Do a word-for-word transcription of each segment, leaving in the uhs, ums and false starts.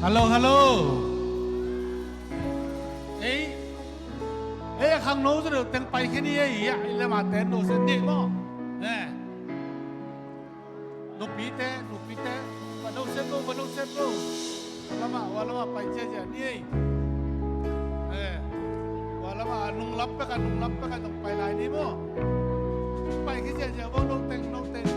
Hello, hello. Ei, ei, a khangno zaw deuh teng paikhia ni ei, a i lama ten no se ni maw. Eh. Nupite, nupite, va no se lo, va no se lo. Lama, wa lama pai ziazia ni ei. Eh. Wa lama a nunglam pek a, nunglam pek a tong pai lai ni maw. Paikhia ziazia vo, no teng, no teng.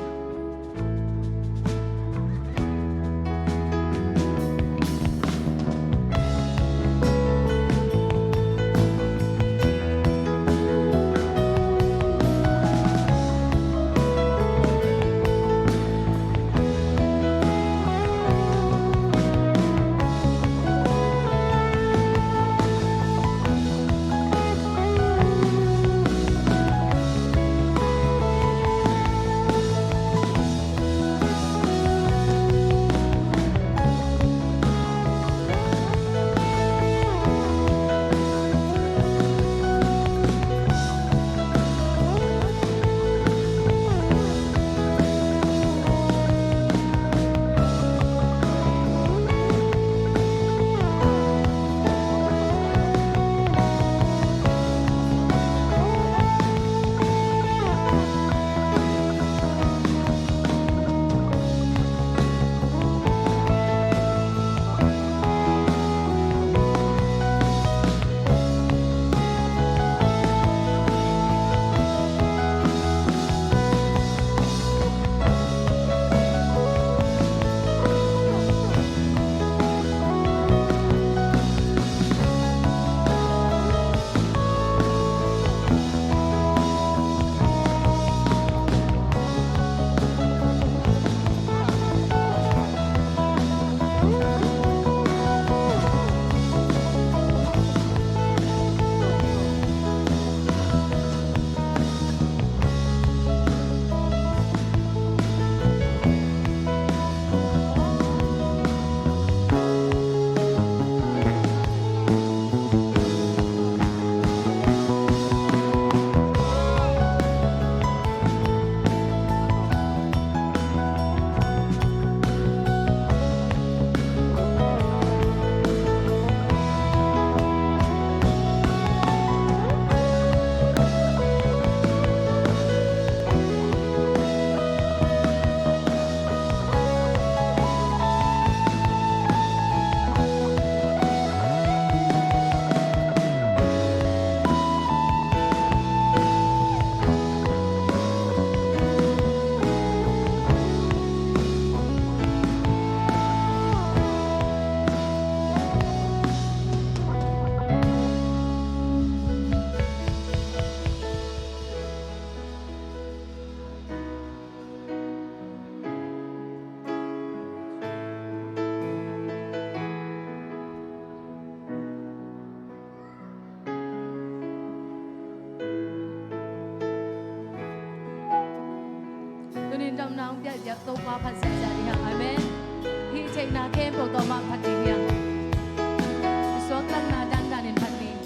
Tunin damna hong piak diak Topa phat ziahziah ding hi hang. Amen. Hih theihna khempeuh tawh amah phat ding hi hang. I suaktakna dandan in phat ding.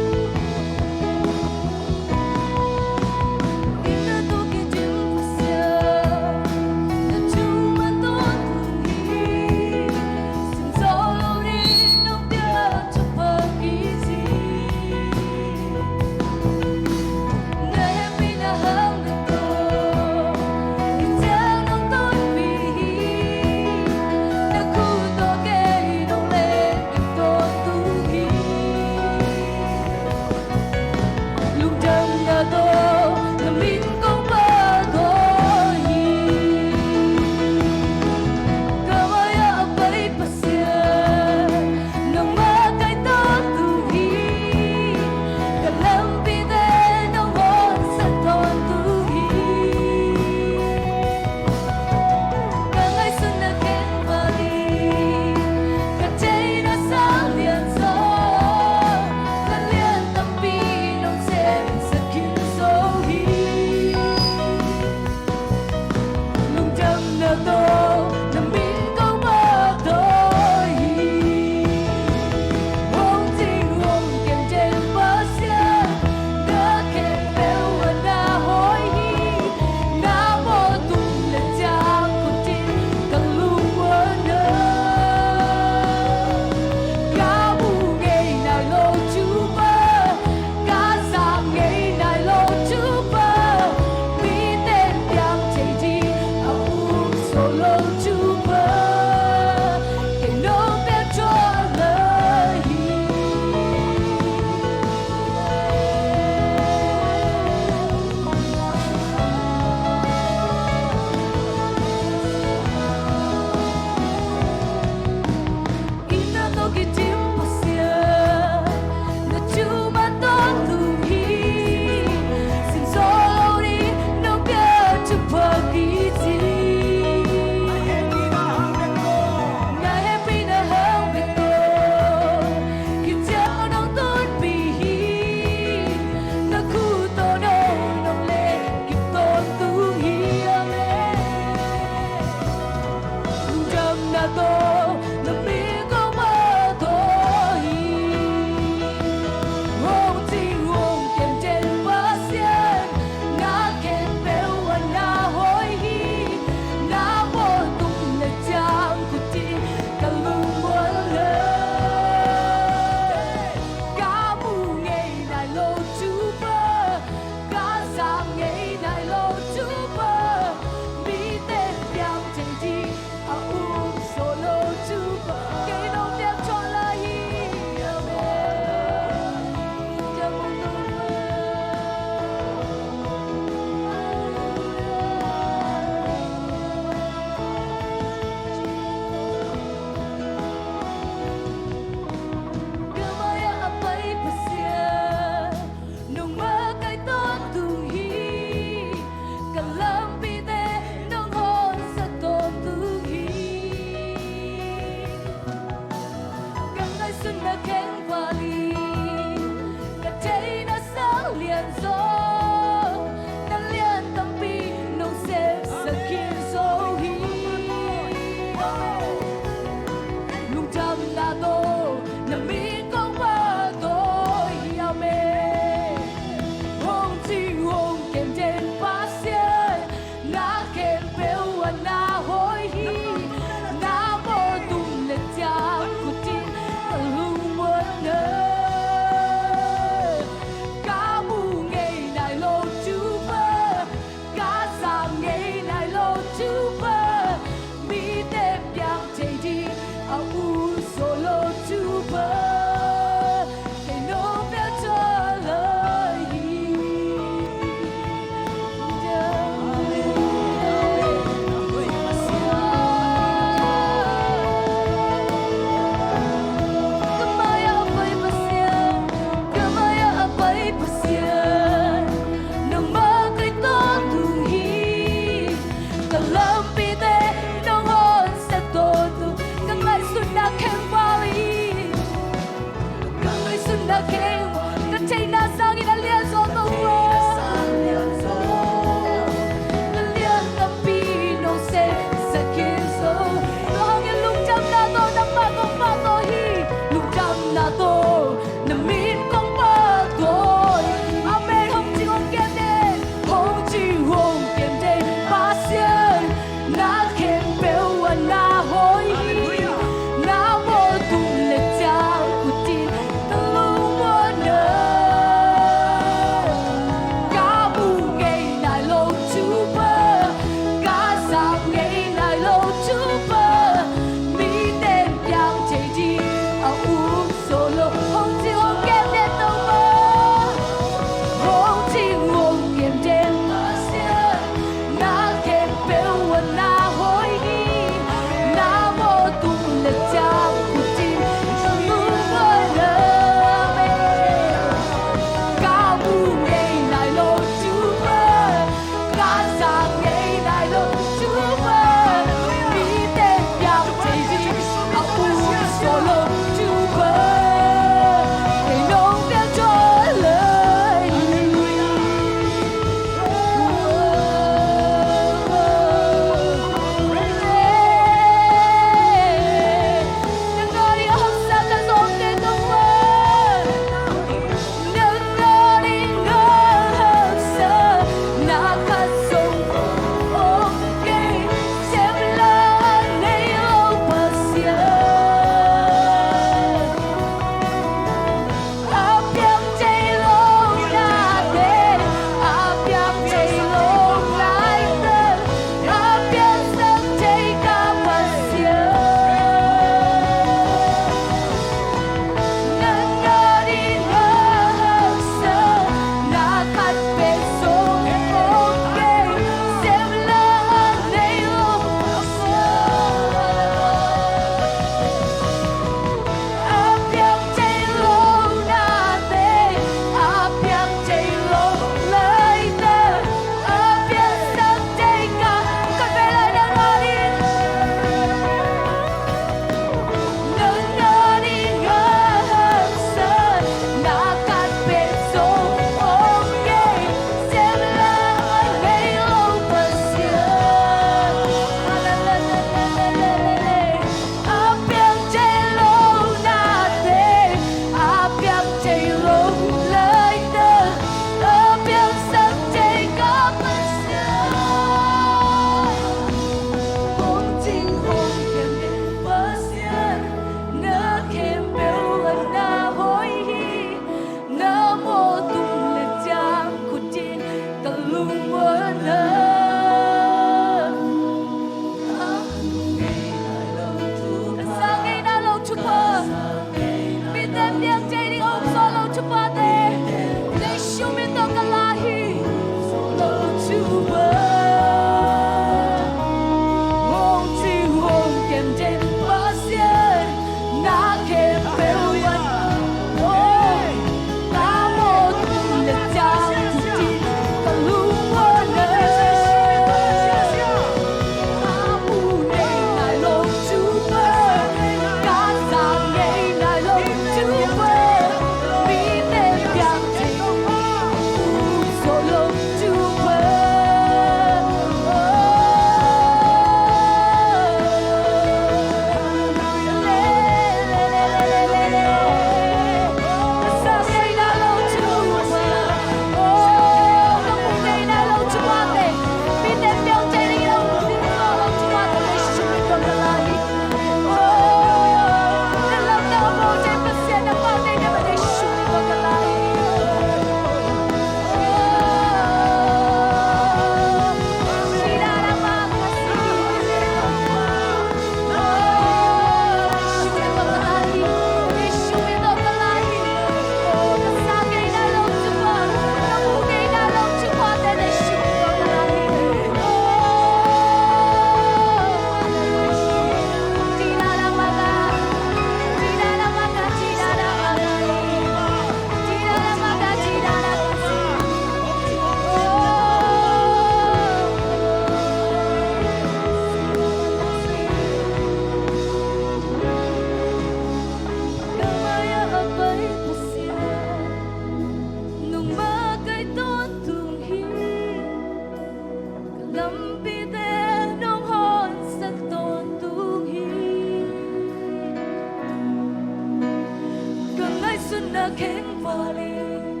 Na kheng valin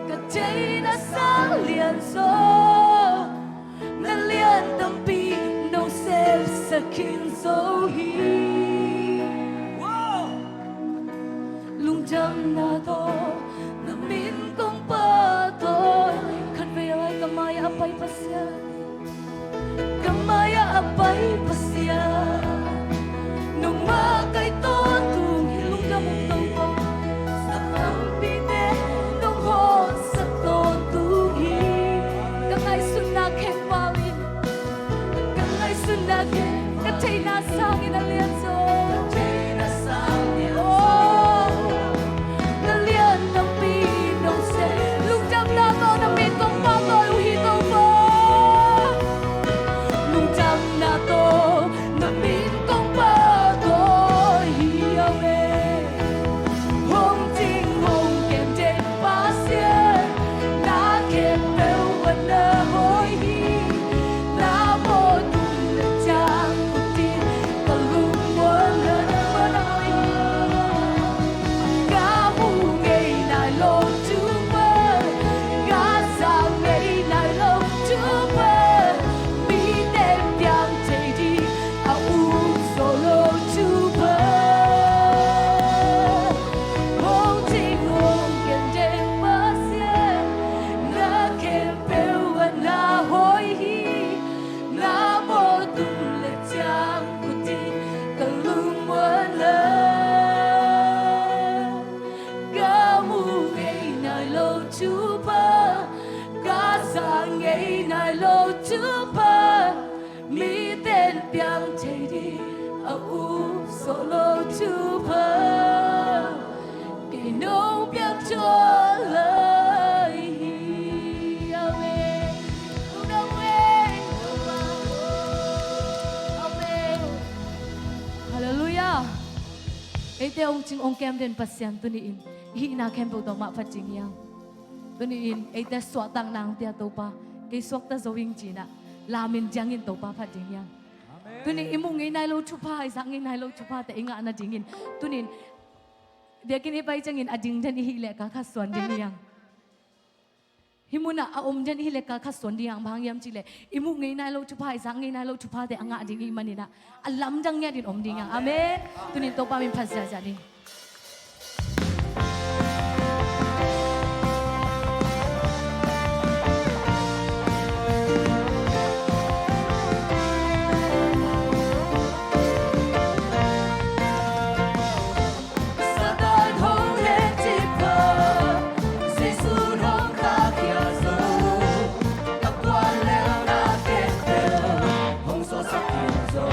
ka thei na sang lian zaw, na lian tampi nong sepsak khin zo hi. Lungdamna tawh na min kong pahtawi. Khatvei lai ka mai-ah a pai Pasian, ka mai-ah a pai Pasian, nongmah ka tawntung hi. Lungdam ung Topa. Sa tampite nong hawlsak tawntung hi. Ka ngaihsutna kheng valin, ka ngaihsutna kheng, ka theihna sangin a lian zaw. Ka theihna sangin a lian zaw. Oh. Na lian tampi nong sem. Lungdamna tawh na min kong pahtawi uh hi Topa. Lungdamna tawh na min kong pahtawi hi, Yahweh. Hong cing hong kem den Pasian, na khempeuh ah na hoih hi. Na mawh tung le ciang khutin ka lungmuan na hoih hi. Ka mu ngei nai lo Topa, ka za ngei nai lo Topa, mite'n piang thei ding a um zo lo Topa. Hong cing hong kem den Pasian, na khempeuh ah na hoih hi. Na mawh tung le ciang khutin ka lungmuan na. Ka mu ngei nai lo Topa, ka za ngei nai lo Topa, mite'n piang thei ding a um zo lo Topa, kei nong piak tuan lai hi. Amen. Amen. Amen. Halleluiah. Eite hong cing hong kem den Pasian tuni-in i hihna khempeuh tawh mah phat ding hi hang. Tuni-in eite suahtakna hong pia Topa, kei suakta zo ing ci-in ah lamin diangin Topa phat ding hi hang. Amen. Tuni-in i muh ngei nai lo thupha, i zak ngei nai lo thuphate i ngah nadingin tuni-in biakinn i pai ciangin a ding den i hih leh kal khat suan ding hi hang. Hih munah a om den i hih leh kal khat suan ding hi hang. Bang hang hiam cih leh i muh ngei nai lo thupha, i zak ngei nai lo thuphate a ngah ding i hih manin ah a lamdang ngiatin om ding hi hang. Amen. Tuni-in Topa min phat ziahziah ni. Satan hong het cip a, Jesu hong khahkhia zo, ka puanlelna khempeuh hong zawhsak khin zo.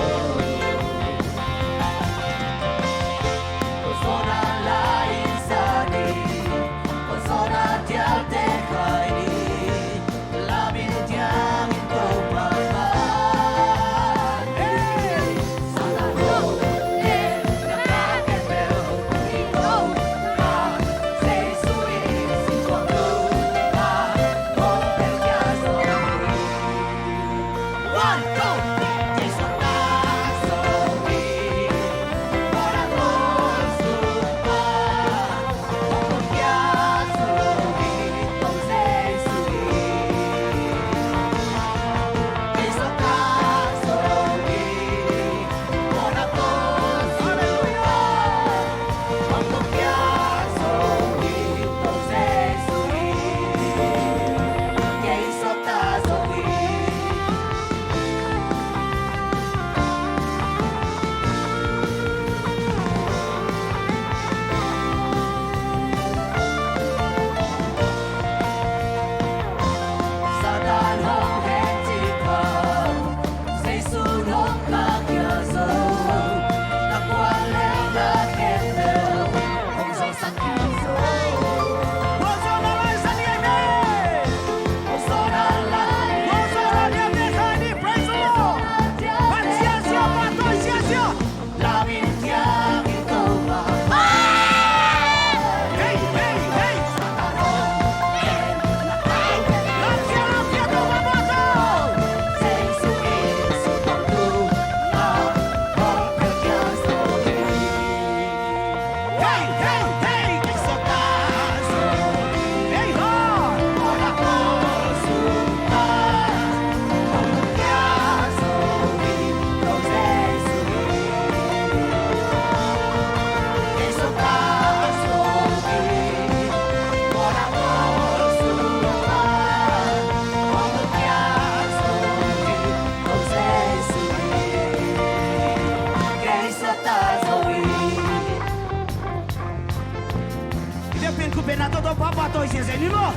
Pen a Topa pahtawi ziahziah ni maw.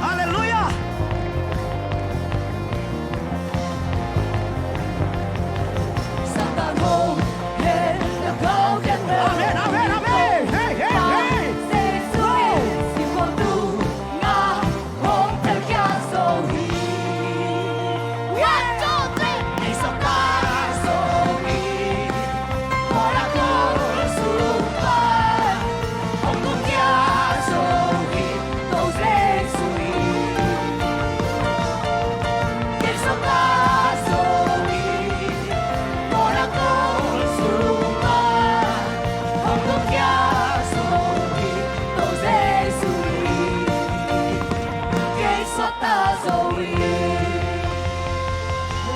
Halleluiah. Amen, amen, amen. Hey, hey, hey.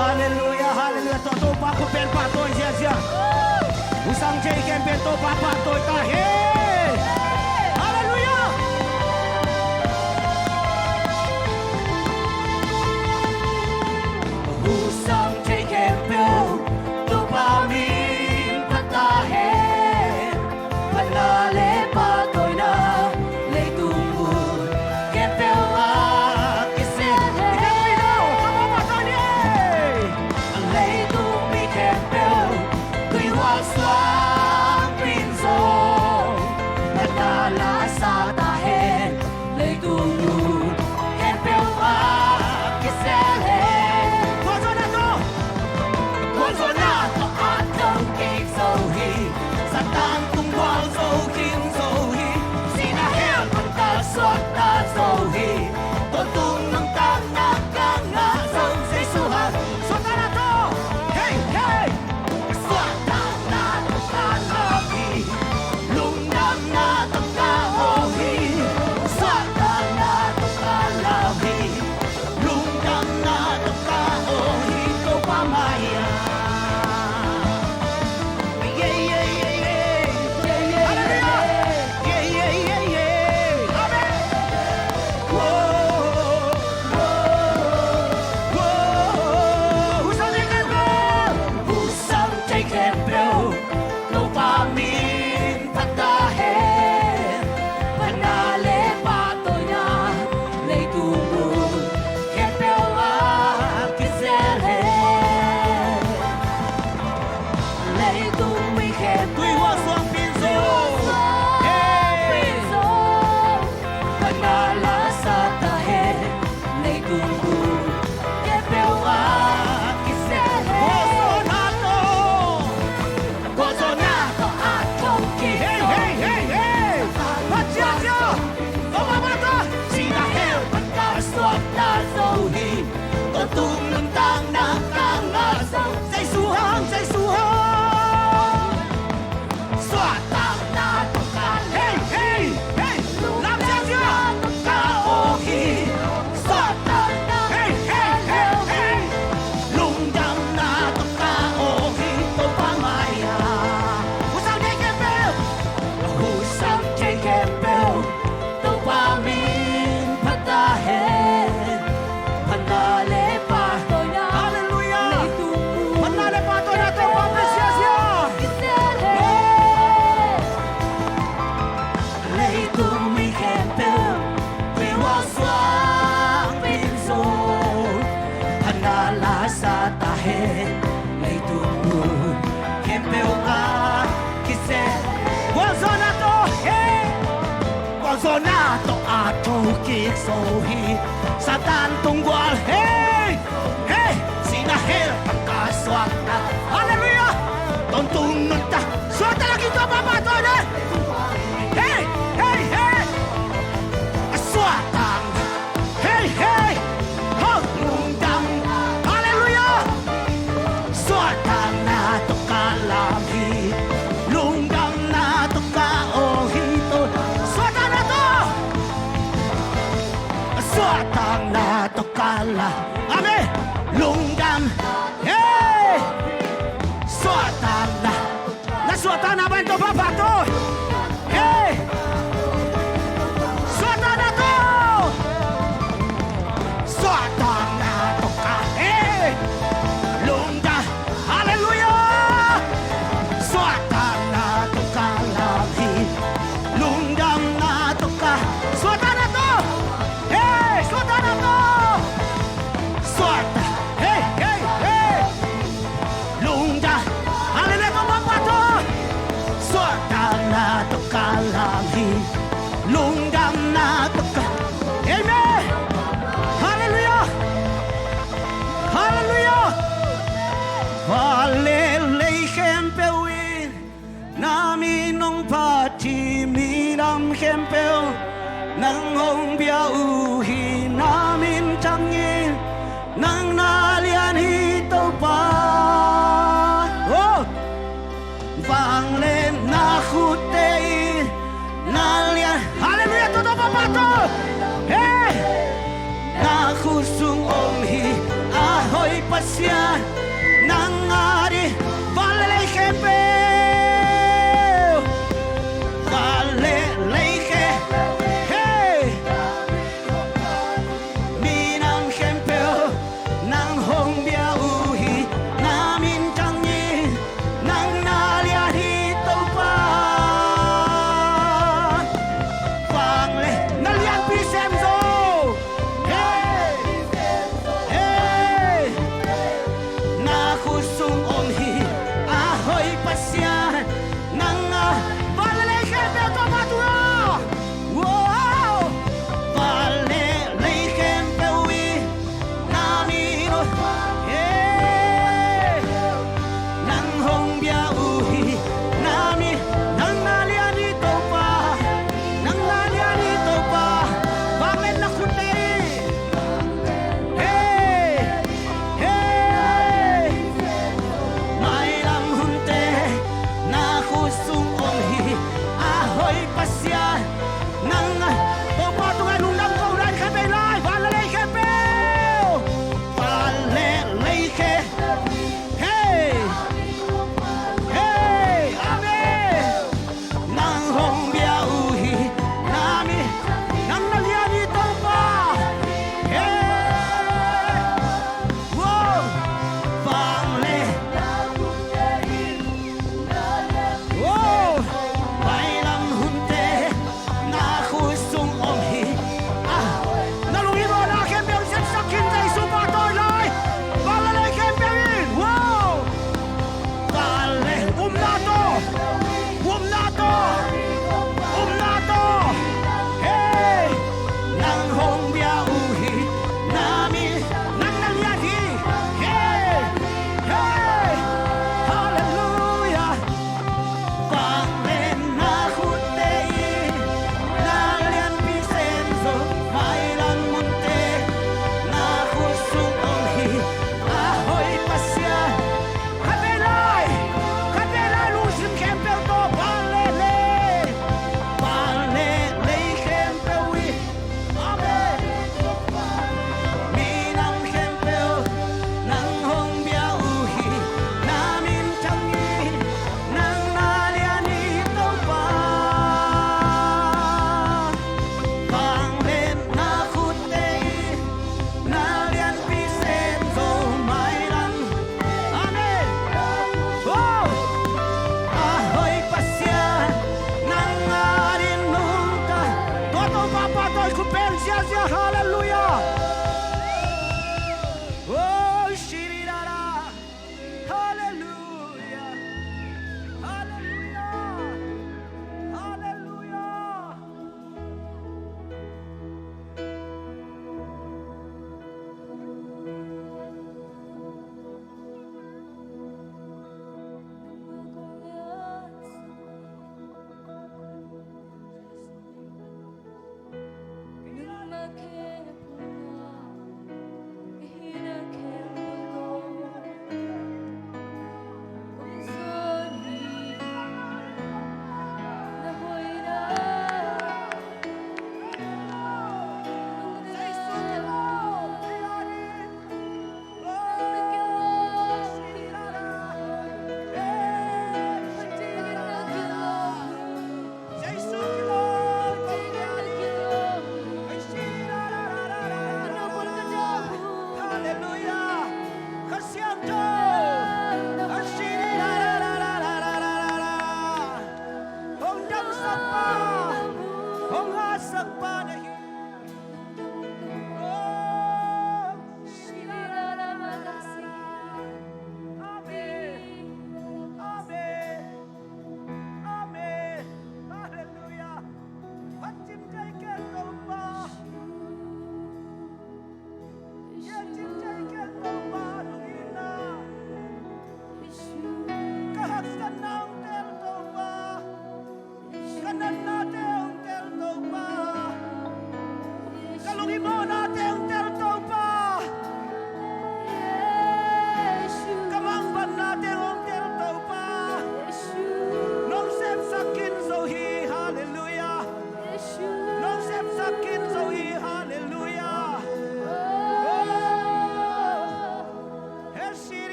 Halleluiah, halleluiah. Tua Topa khut pen pahtawi ziahziah. Husang thei khempeuh Topa pahtawi ta hen. Halleluiah. Husang thei khempeuh Topa min phat ta hen. Phatna le pahtawina leitung mun khempeuh ah kisel hen. Leitung mi khempeuh tuihual suang pin zong phatna la sa ta hen. Leitung mun khempeuh ah kisel hen. Gualzawhna tawh, gualzawhna tawh a thong kik zo hi. Satan tung gual zo khin zo hi. Sihna hell pan ka suakta zo hi. Tawntung nuntakna ka ngah zo Jesu hang. Suahtakna tawh, hey, hey. Suahtakna tawh ka lam hi. Lungdamna tawh ka aw hi. Suahtakna tawh ka lam hi. Lungdamna tawh ka aw hi. Topa mai-ah. Yeah, yeah, yeah, yeah. Halleluiah. Yeah, yeah, yeah, yeah. Amen. Whoa, whoa, whoa. Husang thei khempeuh. Husang thei khempeuh Topa min phat ta hen. Phatna le pahtawina leitung mun khempeuh ah kisel hen. Leitung mi khempeuh tuihual suang pin zong, hey, phatna la sa ta hen. Leitung mun khempeuh ah kisel hen. Gualzawhna tawh, gualzawhna tawh a thong kik, hey, hey, hey, hey. Phat ziahziah. Sihna hell pan ka suakta zo hi. Tawntung nuntakna ka ngah zo Jesu hang, Jesu hang. Suahtakna tawh ka, hey, hey, hey. Lam ziahziah ka aw hi. Suahtakna, hey, hey, hey, hey. Lungdamna tawh ka aw hi. Topa mai-ah. Husang thei khempeuh. Husang thei khempeuh Topa min phat ta hen. Phatna le pahtawina. Halleluiah. Leitung mun. Phatna le pahtawina Topa min ziahziah. Kisel hen. Leitung mi khempeuh tuihual suang pin zong phatna la sa ta hen. Leitung mun khempeuh ah kisel. Gualzawhna tawh, hey. Gualzawhna tawh a thong kik zo hi. Satan tung gual, hey, hey. Sihna hell pan ka suakta. Halleluiah. Tawntung nuntak suakta la kik Topa pahtawi ni. Hey, hey, hey. A suahtak. Hey, hey. Ho, lungdam. Halleluiah. Suahtakna tawh ka lam hi. Lungdamna tawh ka aw hi. Tawh suahtakna tawh. Suahtakna tawh ka lam. Amen. Lungdam. Hey. Suahtakna. Na suahtakna Vale lei khempeuh in na min hong phat hi, minam khempeuh nang hong bia uh hi. Na min thang in nang na lian hi, Topa. Oh! Vanglian na khutte in na lian. Halleluiah, tua tawh papa tawh. Hey! Na khut sung om hi a hoih Pasian, nang a ding. Van le lei khempeuh, van le lei khempeuh, hey! Minam khempeuh nang hong bia uh hi. Na min thang in nang na lian hi, Topa. Vanglian na lianpi sem zo. Hey! Hey!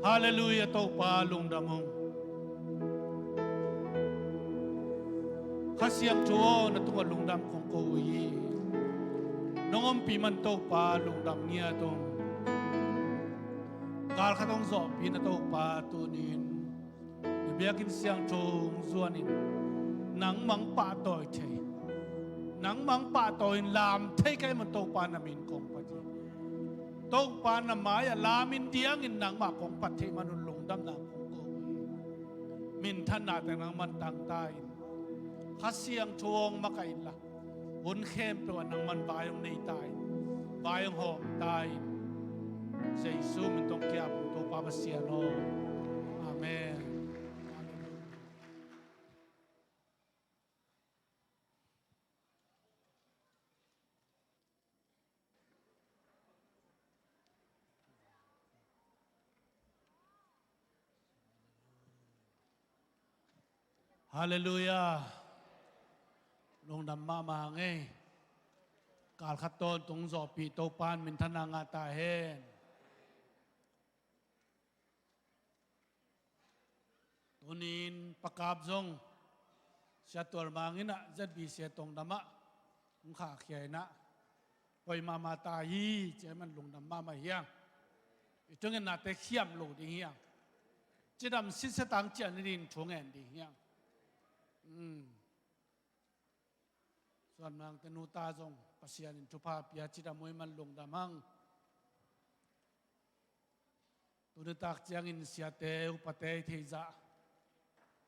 Halleluiah, Topa lungdam ung. Kha Siangtho aw, na tungah lungdam kong ko uh hi. Nong ompih man Topa lungdam ngiat ung. Galkhat hong zawhpih na Topa tunin na biakinn siangtho hong zuanin nangmah hong pahtawi thei, nangmah hong pahtawi in lam thei ka hih man Topa na min kong phat hi. Topa na mai-ah lamin diangin nangmah kong phat theih man un lungdamna kong ko uh hi. Minthanna teng nangman tangta in, Kha Siangtho hong makaih inla, hun khempeuh ah nangman vai hong nei ta in, vai hong hawm ta in. Jesu min tawh kiap ung Topa Pasian aw. Amen. Halleluiah. Lungdam mahmah hang ei. Galkhat tawntung zawhpih Topa in minthanna ngah ta hen. Tunin Pa Kap zong Sia Tual Mang in ah Z B C tongdam ah hong khahkhia in ah, hoih mahmah ta hi, ci a hih man lungdam mahmah hi hang. I thungennate khiam lo ding hi hang. Cidam sitset a hong ciah nadingin thu ngen ding hi hang. Suan Mang te nu ta zong Pasian in thupha pia, cidam uh hih man lungdam hang. Tuni tak ciangin siate upate i theih zah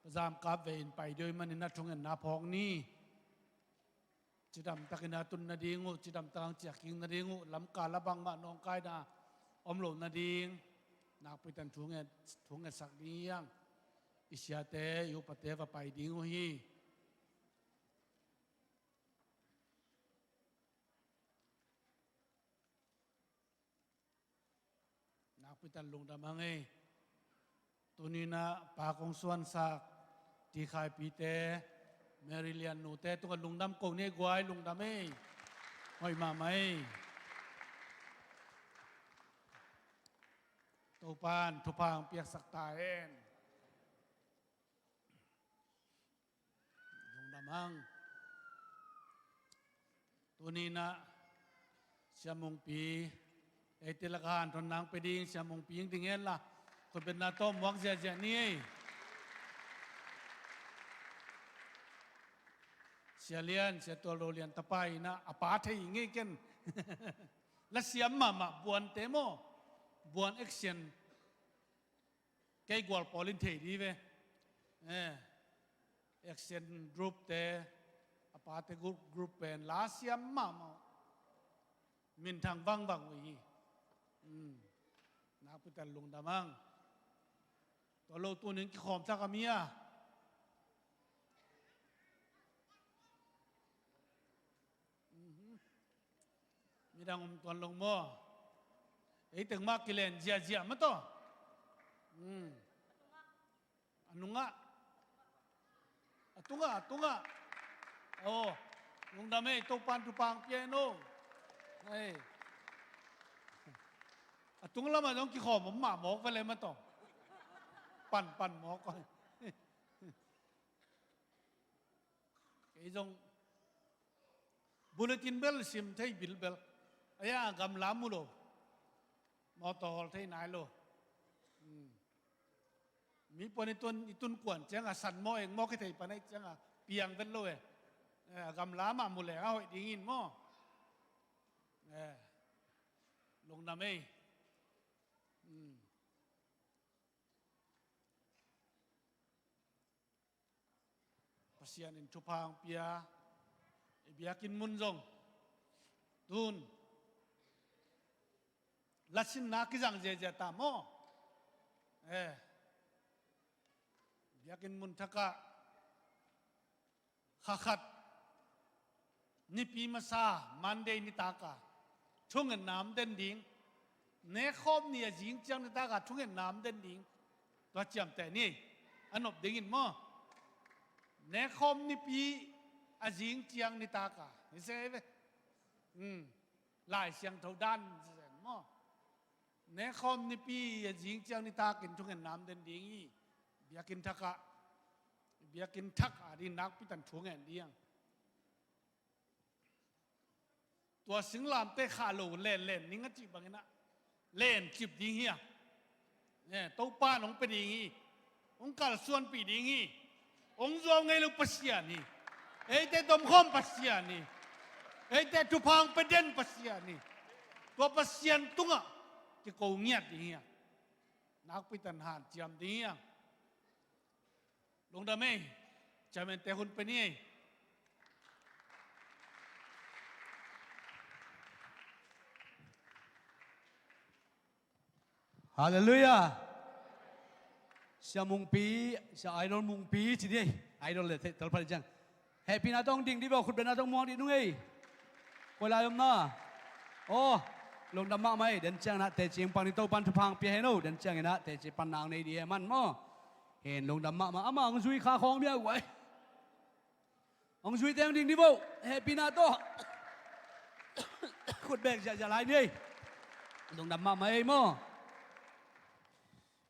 Pa Zam Kap Ve in pai ding uh hih manin a thungetna phawk ni. Cidam takin a tun nading uh, cidam tak hong ciah kik nading uh, lamkal ah bangmah nawngkaina om loh nading nakpi takin thu nget, thu ngetsak ding hi hang. I siate, i upate va pai ding uh hi. Nakpi takin lungdam hang ei. Tunin ah pa kong suansak Tikhaipite, Mary Lian nute tungah lungdam ko ni ei guai, lungdam ei. Hoih mahmah ei. Topa in thupha hong piaksak ta hen. Lungdam hang. Tunin ah Sia Mungpi, eite lakah hanthawnna hong pia ding Sia Mungpi hong ding hen la, khutbetna tawh muak ziahziah ni ei. Sia Lian, Sia Tual Do Lian tapa in ah a pa thei hi ngei ken. La siam mahmah, buante maw, buan action. Kei gual pawl in thei dih ve. Eh, action group te, a pate group, group pen la siam mahmah. Minthang vangvang uh hi. Hmm. Nakpi takin lungdam hang. Tua lo tunin kikhawm thak a mi a. Mhm. Midang om tuan lo maw? Ei teng mah kilen ziahziah mah tawh. Hmm. A nungah. A tungah, a tungah. Aw, lungdam ei, Topa in thupha hong pia hen aw. Ei. A tung lamah zong kikhawm om mah mawk ve leh mah tawh. Pan, pan mawk. Kei zong bulletin bel sim thei bilbel. Aia gamla mu lo. Mawtaw hawl thei nai lo. Hmm. Mi puan i tun, i tun kuan ciangah san maw eng maw kithei pan aih ciangah piang vet lo e. Eh, a gamla mah mu leng a hoih dingin maw. Eh, lungdam ei. Hmm. Pasian in thupha hong pia, i biakinn mun zong tun lasinna kizang ziahziah ta maw? Eh, biakinn mun thakah kha khat Nipi masa Monday nitaka thungetna om den ding. Nekkhawm ni a zing ciang nitaka thungetna om den ding. Tua ciamteh ni, a nop dingin maw? Nekkhawm nipi a zing ciang nitaka. Hi se ve. Hmm. Lai Siangtho dan zen maw? Nekhawm nipi a zing ciang nitakin thungen nam den ding hi. Biakinn thakah, biakinn thakah ding nakpi tan thungen ding. Tua singlamteh khah lo lenlen ning a cih bangin ah lencip ding hi a. Eh, Topa in hong pia ding hi. Hong kalsuanpih ding hi. Hong zuau ngei lo Pasian hi. Eite tomkhawm Pasian hi. Eite thupha hong pia den Pasian hi. Tua Pasian tungah kiko ngiat ding hi a. Nakpi tan hanciam ding hi a. Lungdam ei. Chairman te hun pe ni ei. Halleluiah. Sia Mungpi, Sia Idol Mungpi ci ni ei. Idol le telphat ciang. Hehpihna tawh ding dih vo, khutbetna tawh muak dih nung ei. Koi lai om na. Aw, lungdam mahmah ei. Den ciang na teci hong pan ni, Topan thupha hong pia hen o. Den ciangin ah teci panna hong nei dih e man maw. Hen, lungdam mahmah. Amah hong zui kha khawng bia guai. Hong zui teng ding dih vo. Hehpihna tawh khutbek ziahziah lai ni ei. Lungdam mahmah ei maw.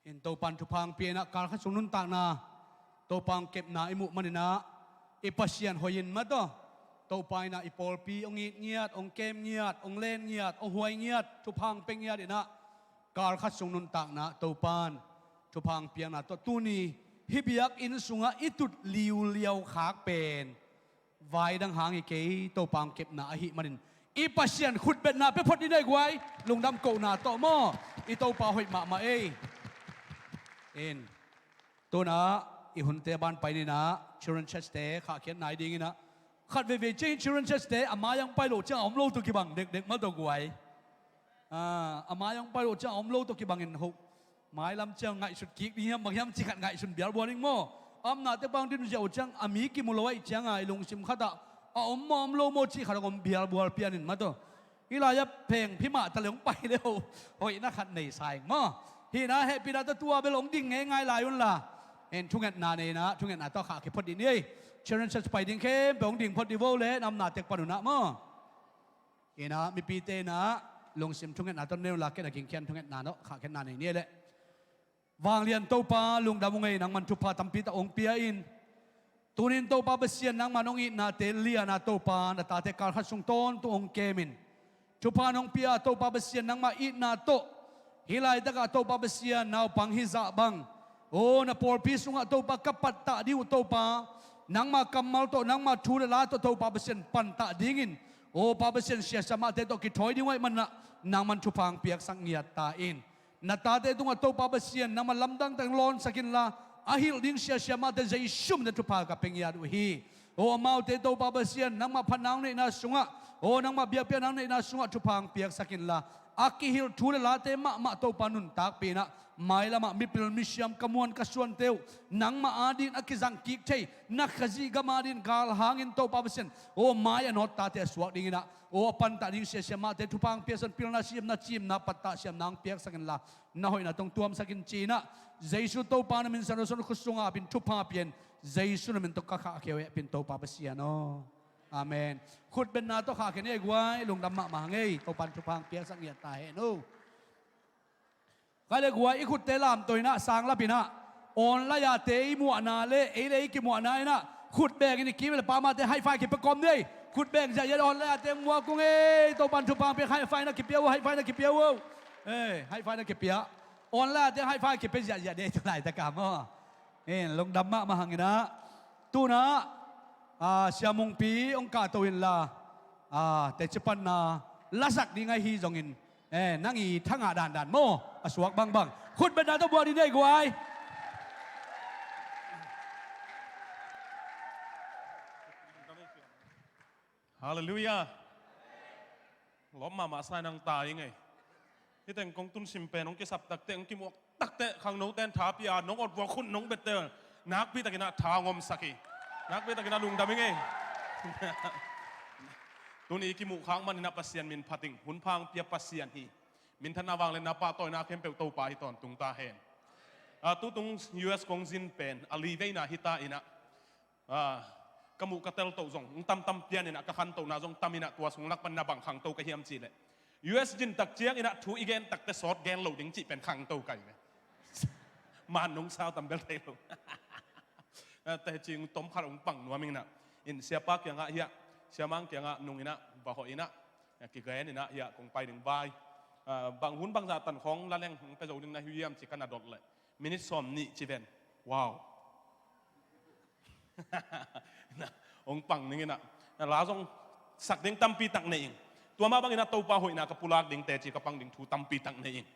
In Topan thupha hong pia in ah kal khat sung nuntakna, Topa hong kepna i muh manin ah i Pasian hoih in mataw. Topa in ah i pawlpi hong it ngiat, hong kem ngiat, hong len ngiat, hong huai ngiat, thupha hong pia ngiat in ah kal khat sung nuntakna Topan thupha hong piakna tawh tuni hih biakinn sungah i tut liuliau khak pen vai dang hang hi kei, Topa hong kepna ahih manin i Pasian khutbetna pia phot dih ni ei guai. Lungdam kohna tawh maw. I Topa hoih mahmah ei. In, tu-in ah i hunte a ban pai ni in ah Children Church te khahkhiat nai ding in ah, khat veivei ciang Children Church te a mai hong pai loh ciang a om lo tawh kibang dekdek mah tawh guai. Ah, a mai hong pai loh ciang a om lo tawh kibangin hoh, mailam ciang ngaihsut kik ding hiam bang hiam cih khat ngaihsun bialbual ding maw. A omna tekpang dimziah uh ciang a mi kimu lo ahih ciangin i lungsim khatah a om maw om lo maw cih khat hong om bialbual pian in mataw. Hih lai-ah phengphi mah ta le hong pai le hoh, hoihna khat nei sa ing maw. Hih na hehpihna tawh tua bel hong ding ngeingai lai unla, en, thungetna nei in ah thungetna tawh khahkhia phot dih ni ei. Children Church pai ding khempeuh hong ding phot dih vo le, na omna tekpan un ah maw. In ah mipite in ah lungsim thungetna tawh ne unla, ken a gingkhian thungetna tawh khahkhiatna nei ni ei leh. Vanglian Topa, lungdam ung ei, nangman thupha tampi tak hong pia in. Tuni-in Topa Pasian, nangman hong itnate lian a Topa, na tate kal khat sung tawntung hong kem in. Thupha nong pia a Topa Pasian, nangmah itna tawh hih laitakah Topa Pasian naupang hizah bang, aw, na pawlpi sungah Topa ka pattah ding uh Topa, nangmah kammal tawh, nangmah thu le la tawh Topa Pasian pantah dingin, aw Pa Pasian, sia siamahte tawh kithawi ding uh ahih manin ah nangman thupha hong piaksak ngiat ta in. Na tate tungah Topa Pasian, nangmah lamdang takin lawnsak inla, a hilh ding sia siamahte Jesu min tawh thupha ka pia ngiat uh hi. Aw amaute Topa Pasian, nangmah phatna hong neihna sungah, aw nangmah biakpiakna hong neihna sungah thupha hong piaksak inla, a kihilh thu le late mahmah Topa nuntakpih in ah, mailamah mipil misiam ka muan ka suante uh nangmah adingin a kizang kik thei, na Khazih gam adingin galhangin Topa Pasian, aw mai a nawt tate a suak dingin ah, aw a pantah ding sia siamahte thupha hong piaksak in, pilna, siamna, ciimna, pattah siamna hong piaksak inla, na hoihna tawh hong tuamsak in ci-in ah, Jesu Topa na min sanawsan khut sungah a pin thupha pia in, Jesu na min tawh ka khahkhia uh hehpih in Topa Pasian aw. Amen. Khutbetna tawh khahkhia ni ei guai, lungdam mahmah hang ei, Topan thupha hong piaksak ngiat ta hen aw. Kha le guai, i khutte lamto in ah, sanglap in ah, online-ate i muahna le ei le ei kimuahna in ah, khut bengin i kim le pamate high five kipia kawm ni ei. Khut beng ziahziah online-ate muak ung ei, Topan thupha hong pia, high five na kipia uh, high five na kipia uh. Eh, high five na kipia. Online-ate high five kipia ziahziah ni ei tu laitakah maw. Eh, lungdam mahmah hang in ah. Tu-in ah, ah, Sia Mungpi hong kahto inla, ah, teci panna lasak ding ahi zongin, eh, nang i thangah dandan maw, a suak bangbang khutbetna tawh buak dih ni ei guai. Halleluiah. Lawp mahmah sa ing, nang ta ing ei. Hih teng kong tun sim pen hong kisap takteh, hong kimuak takteh, khangnote in tha pia, nong awt vuak hun nong bette nakpi takin ah tha hong omsak hi. Nakpi takin ah lungdam ing ei. Tuni i kimuh khak manin ah Pasian min phat ing, hun pha hong pia Pasian hi. Minthanna, vangliatna, pahtawina khempeuh Topa hi tawntung ta hen. Ah, tutung U S kong zin pen a li veina hi ta in ah, ah, ka muh ka teltoh zong hong tamtam pian in ah, ka khantohna zong tam in ah, tua sung lak panin ah bang khangto ka hiam cih leh, U S zin tak ciang inah thu i gen takte sawt gen lo ding cih pen khangto kai ve. Man nong sau tam bel thei lo. Teci ung tom khat ung pang nuam ing inah, in siapa kiangah hiah, siamang kiangah nung inah, va hawh inah, kigen inah hiah kong pai ding vai. Bang hun bangzah tan khawng la leng hong pia zo ding na hi hiam ci ka na dot leh minit sawm nih ci ven. Wow. Hong pang ning inah, la zong sak ding tampi tak nei ing. Tua mah bang inah Topa hoihna ka pulak ding, teci ka pang ding thu tampi tak nei ing.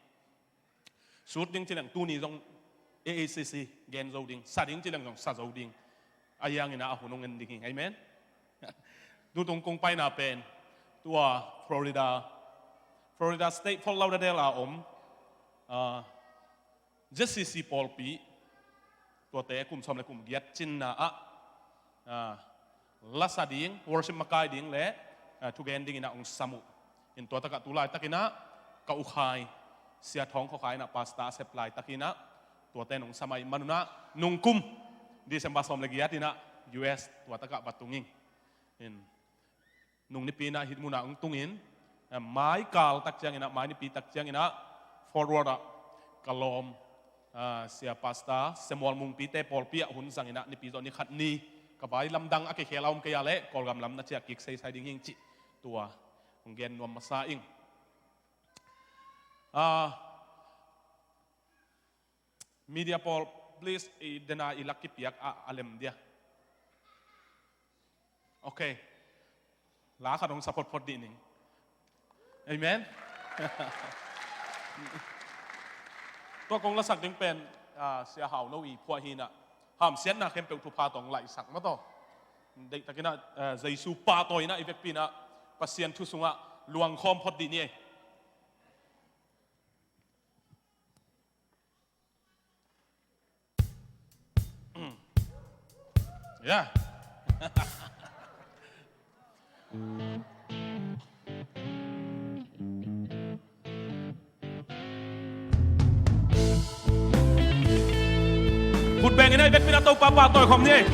Sut ding ci leng tuni zong A A C C gen zo ding, sa ding ci leng zong sa zo ding. A hiang inah a hun hong en ding ing. Amen. Tutung kong paina pen tua Florida, Florida State Fort Lauderdale a om, ah, Z C C pawlpi, tuate kum sawm le kum giat cinna ah, ah, lasa ding, worship makai ding le, ah, thugen ding inah ung sam uh. In tua takah tu laitak inah ka ukhai, Sia Thawng Khua Khai inah pastor a sep laitak inah tuate nong sam ahih manun ah nungkum December sawm le giat inah U S tua takah va tung ing. In nung nipi inah hih munah ung tungin, eh, mai kal tak ciang inah, mai nipi tak ciang inah Fort Worth ah ka lawm, ah, sia pastor Samuel Mungpite pawlpi ah hun zang inah nipi zawh ni khat ni ka vai lamdang a kikhel a om kei a leh Kawlgam lam na ciah kik seisai ding hing cih tua hong gen nuam masa ing. Ah, media pawl, please, i dena i lak kipiak a, a lem dia. Ok. La khat hong sa photphot dih ning. Amen. Tua kong lasak ding pen, ah, Sia Hau No i phuah hi inah, hamsiatna khempeuh thupha tawh hong laihsak mah tawh. Deihtak inah, ah, Jesu pahtawi inah i vekpi inah Pasian thu sungah luangkhawm phot dih ni ei. Ya. Khut beng inah i vekpi inah Topa pahtawi khawm ni ei.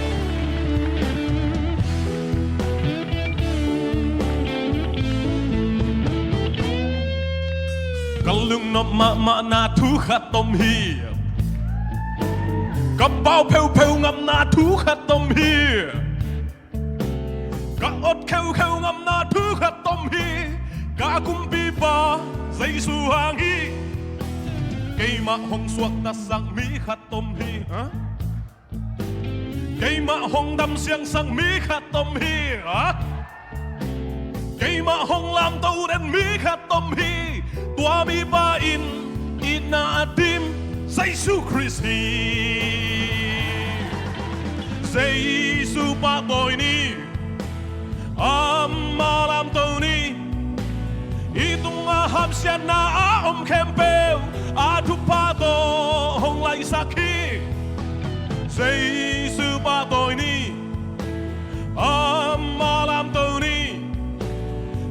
Ka lungnop mahmahna thu khat om hi. Ka pau pheupheuh ngamna thu khat om hi. Ka ot kheukheuh ngamna thu khat om hi. Ka Kumpipa Jesu hang hi. Keimah hong suaktasak mi khat om hi. Ha? Keimah hong damsiangsak mi khat om hi, ha? Keimah hong lamto den mi khat om hi. Tua mipa in itna a dim Jesu Khrist hi. Jesu pahtawi ni. Amah lamto ni. I tungah hamsiatna a om khempeuh a thupha tawh hong laihsak hi. Jesu pahtawi ni. Amah lamto ni.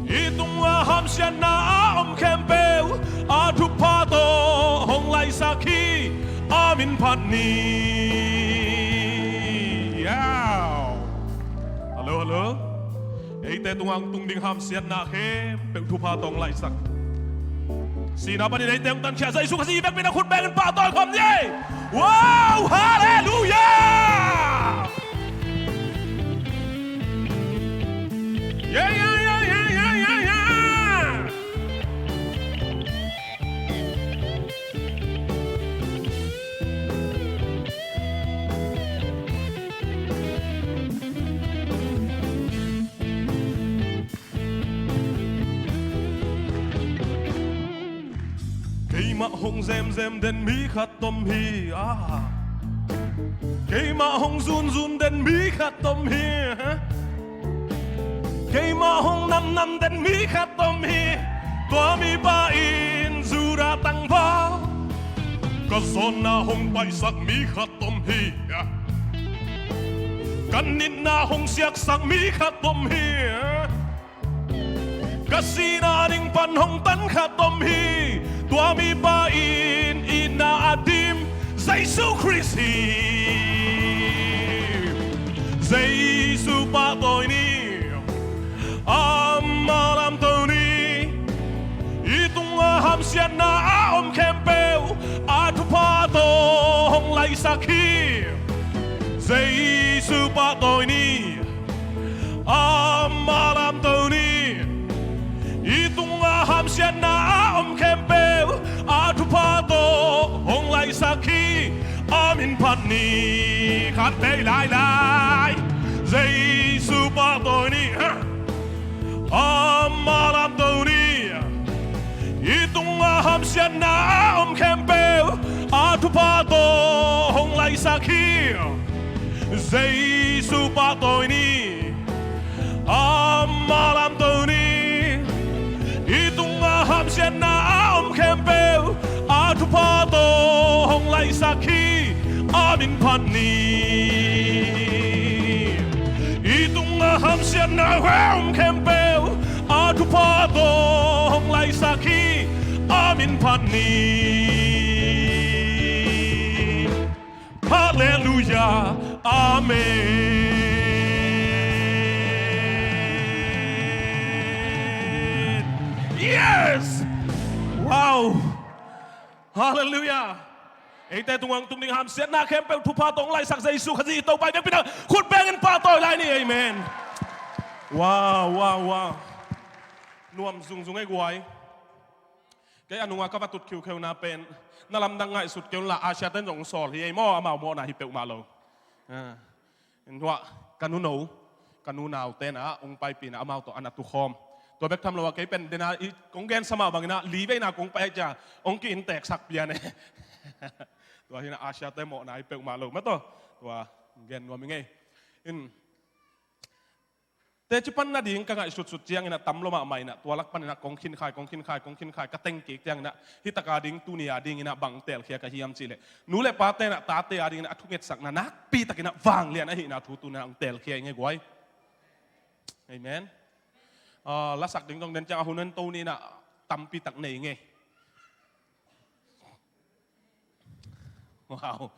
I tungah hamsiatna a om khempeuh a thupha tawh hong laihsak hi. A min phat ni. Yaw. Hallo, hallo. Eite tungah hong tung ding hamsiatna khempeuh thupha tawh hong laihsak. Sihna panin eite hong tankhia Jesu Khazih i vekpi inah khut bengin pahtawi khawm ni ei. Wow, halleluiah. Yeah, yeah, yeah. Keimah hong zemzem den mi khat om hi, ah. Keimah hong zunzun den mi khat om hi, ah. Keimah hong namnam den mi khat om hi. Tua mipa in Judah tangval ka zawnna hong paihsak mi khat om hi, ah. Ka nitna hong siaksak mi khat om hi, ah. Ka sihna ding pan hong tan khat om hi. Tua mipa in itna a dim Jesu Khrist hi. Jesu pahtawi ni. Amah lamto ni. Siatna a om khempeuh a thupha tawh hong laisak hi. Jesu pahtawi ni. Amah lamto ni. I tungah hamsiatna a om khempeuh a thupha tawh hong laisak hi. A min phat ni. Khat peuh lailai. Jesu pahtawi ni. Amah lamto ni. I tungah hamsiatna a om khempeuh a thupha tawh hong laisak hi. Jesu pahtawi ni. Amah lamto ni. I tungah hamsiatna a om khempeuh a thupha tawh hong laisak hi. A min phat ni. I tungah hamsiatna a om khempeuh a thupha tawh hong laisak hi. A min phat ni. Halleluia. Amen. Yes. Wow. Halleluia. Eite tungah tung ding hamsiatna khempeuh thupha tawh hong laisak Jesu Khazih Topa i biakpiakna khut bengin pahtawi lai ni. Amen. Wow, wow, wow. Nuam zungzung ei guai. Kei a nungah ka va tut khiukheuna pen na lamdang ngaihsut kei un la, Asia ten zong sawl hi ei maw, amau mawhna hi peuhmah lo. Ah. Nuah ka nuno, ka nu naute na hong paipihna amau tawh a na tukhawm. Tua bek tham lo a kei pen dena i kong gensa mah bangin ah li veina kong pai ahih ciang hong ki-innteksak pian e. Tua hi na Asia te mawhna hi peuhmah lo mah tawh. Tua gen nuam i ngei. In teci pan nading ka ngaihsutsut ciangin ah tam lo mahmah in ah tua lak panin ah kong khinkhai, kong khinkhai, kong khinkhai ka teng kik ciangin ah hih taka ding tuni a dingin ah bang telkhia ka hiam cihleh nu le pate in ah tate a dingin ah a thungetsakna nakpi takin ah vanglian ahihna thu tuni ah hong telkhia i ngei guai. Amen. Ah, lasak ding zong den ciang a hun en to ni in ah tampi tak nei ngei. Wow.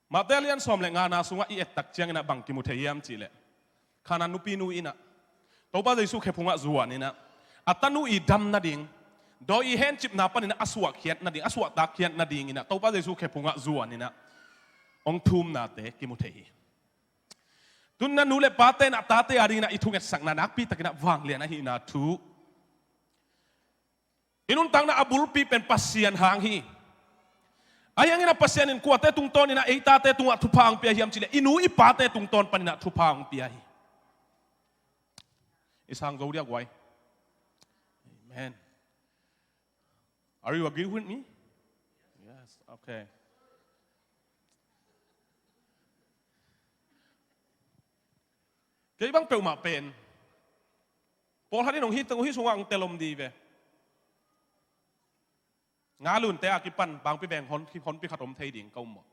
Mate lian sawm le ngana sungah i ettak ciangin ah bang kimu thei hiam cihleh Khanaan nupi nu in ah Topa Jesu khephungah zuan in ah a tanu i dam nading, dawi i hencipna panin ah a suahkhiat nading, a suahtakkhiat nadingin ah Topa Jesu khephungah zuan in ah hong thumnate kimu thei hi. Tun na nu le pate in ah tate a dingin ah i thungetsakna nakpi takin ah vanglian ahihna thu i nuntakna a bulpi pen Pasian hang hi. Ahi hangin ah Pasian in kuate tungtawn in ah ei tate tungah thupha hong pia hiam cihleh i nu i pate tungtawn panin ah thupha hong pia hi. I sang zo dia guai. Amen. Are you agree with me? Yes, okay. Kei bang peuhmah pen pawlkhat in hong hih, hong hih sungah hong tel om di ve. Nga lunte a kipan bangpi veng hon, honpi khat om thei ding ka um maw?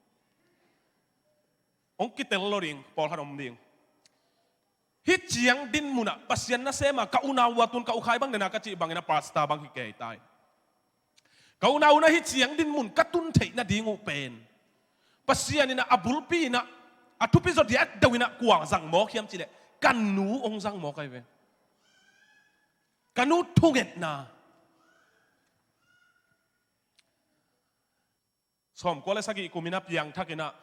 Hong kitel lo ding, pawlkhat om ding. Hih ciang din munah Pasian nasem a ka unau uh a tun ka ukhai bang dena ka cih bangin a pastor bang hi kei tai. Ka unau un ah hih ciang din mun ka tun theih nading uh pen Pasian in ah a bulpi in ah a thupi zaw diakdeuh in ah kua zang mawk hiam cihleh ka nu hong zang mawk ahi ve. Ka nu thungetna. Sawmkua le sagih kum in ah piangthak in ah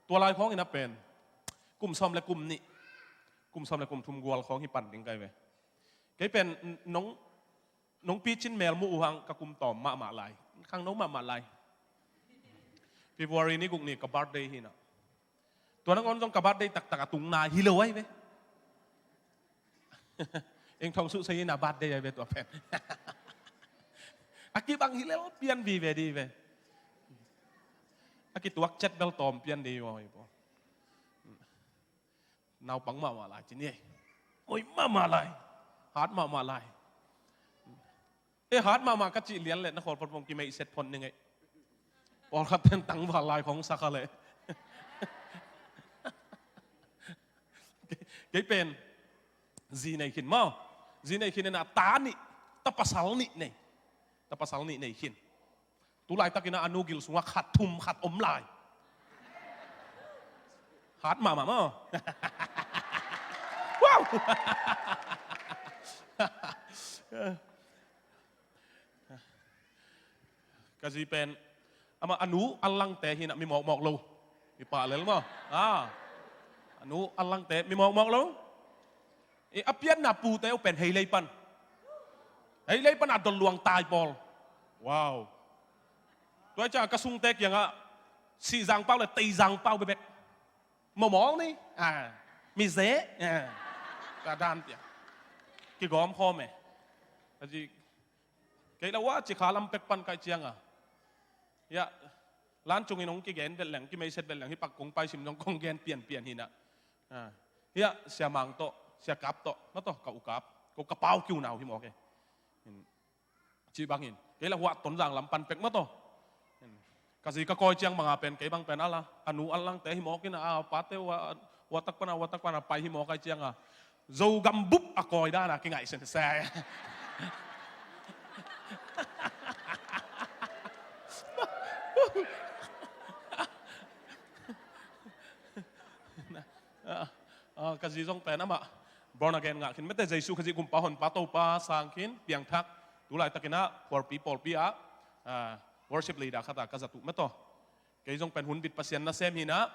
tua lai khawng in ah pen kum sawm le kum nih, kum sawm le kum thum gual khawng hi pan ding kai ve. Kei pen nong, nong picin mel muh uh hang ka kum tawm mahmah lai, khangno mahmah lai. February ni guk ni ka birthday hi in ah. Tua nangawn zong ka birthday taktak a tungna hi lo ahi ve. Eng thong suhsei in a birthday ahi ve tua pen. A kibang hi lel pian vive di ve. A kituak cet bel tawm pian di ve. Naupang mahmah lai ci ni. Moi mahmah lai. Hat mahmah lai. E hat mahmah ka cih lian leh na khawl phot pong kimeih set phot ni ngei. Pawlkhat ten tangval lai khong sak a leh. Kei pen zi nei khin maw. Zi nei khin ena ta nih, ta pasal nih nei. Ta pasal nih nei khin. Tu laitakin a nu gil sungah khat thum khat om lai. Hat mahmah maw. Wow. Ka zi pen, amah a nu a langte hi-in ah mi mawkmawk lo. I pah lel maw. A nu a langte mi mawkmawk lo. I a pianna pute uh pen Heilei pan. Heilei pan a dot luang tai pawl. Wow. Tua hi ciang ka sungte kiangah Sihzang pau le Teizang pau bekbek. Mawkmawk ni. A, mi ze. A, ka dan tia. Kigawm khawm e. Ka zi, kei la ua ci kha lam pek pan kai cianga. Hiah, lan cungin hong kigen vet leng, kimeiset vet leng, hih pak kong paisim zong kong gen pianpian hi-in ah. A, hiah, Sia Mang tawh, Sia Kap tawh, mah tawh, ka U Kap, ko ka pau kiu nau hi mawk e. Cih bangin, kei la huah Tonzang lam pan pek mah tawh. Ka zi ka kawi ciang banga pen, kei bang pen a la, a nu a langte hi mawk in ah, a pate uh a, huah tak pan a, huah tak pan a pai hi mawk ai cianga. Zogam bup a kawi dan a kingaihsun sa. A, a, ka zi zong pen amah born again ngah khin mete, Jesu Khazih Kumpa Honpa Topa sang khin, piangthak, tu laitakin ah Phuarpi pawlpi ah, a, worship leader khat ah ka zat uh mah tawh. Kei zong pen Hunbit Pasian nasem hi-in ah,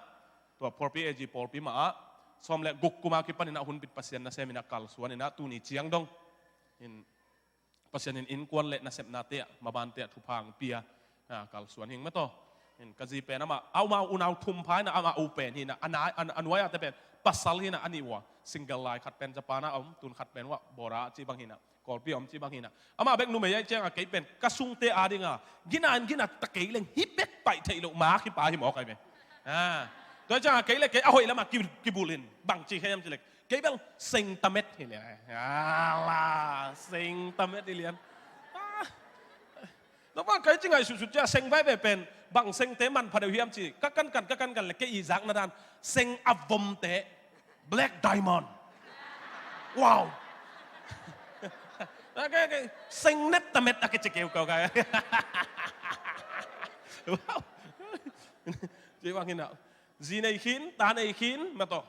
tua Phuarpi A G pawlpi mah ah, sawm le guk kum a kipanin ah Hunbit Pasian nasem hi-in ah kalsuan in ah tuni ciang dong in Pasian in innkuan le nasepnate ah, mabante ah thupha hong pia, a, kalsuan hi-ing mah tawh. In ka zi pen amah, a um a unau thum pha in ah, amah u pen hi-in ah, a nai, a, a nuai-ate pen pasal hi-in ah, a nih uh a single lai, khat pen Japan ah a om, tun khat pen uah Bora cih bang hi-in ah, Kawlpi a om cih bang hi-in ah. Amah bek numei ahih cianga kei pen ka sungte adinga gina in gina ta kei leng hih bek paih theih loh ma kipa hi mawk ai ve. A, tua hi cianga kei le kei a hoih lamah ki, kibulh in bangci khe hiam cih leh, kei bel seng tamet hi lian. Ala, seng tamet hi lian. A, tua bang kei ci ngaihsutsut cia seng vai ve pen, bang sengte manpha deuh hiam ci, ka kankan, ka kankan le kei i zakna dan, seng a vomte, black diamond. Wow. Seng net tamet a kici keukeu kai. Wow. Ci bang hi-in ah, zi nei khin, ta nei khin mah tawh.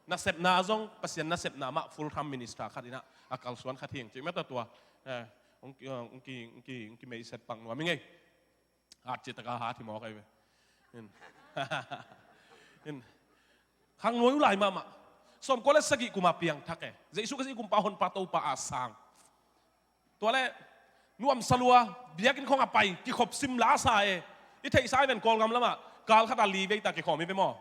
Nasepna zong, Pasian nasepna mah full time minister khat in ah, a kalsuan khat hi-ing cih mah tawh tua. E, hong ki, hong ki, hong ki, hong kimeiset pang nuam hi-ing ei. Hat cih taka hat hi mawk ai ve. In, in, khangnuai uh lai mahmah. Sawmkua le sagih kum a piangthak e. Jesu Khazih Kumpa Honpa Topa a sang. Tua le, nuamsa lua, biakinn khawng a pai, kikhop sim la sa e. I theihsa i ven Kawlgam lamah, kal khat a li vei ta kikhawm hi ve maw.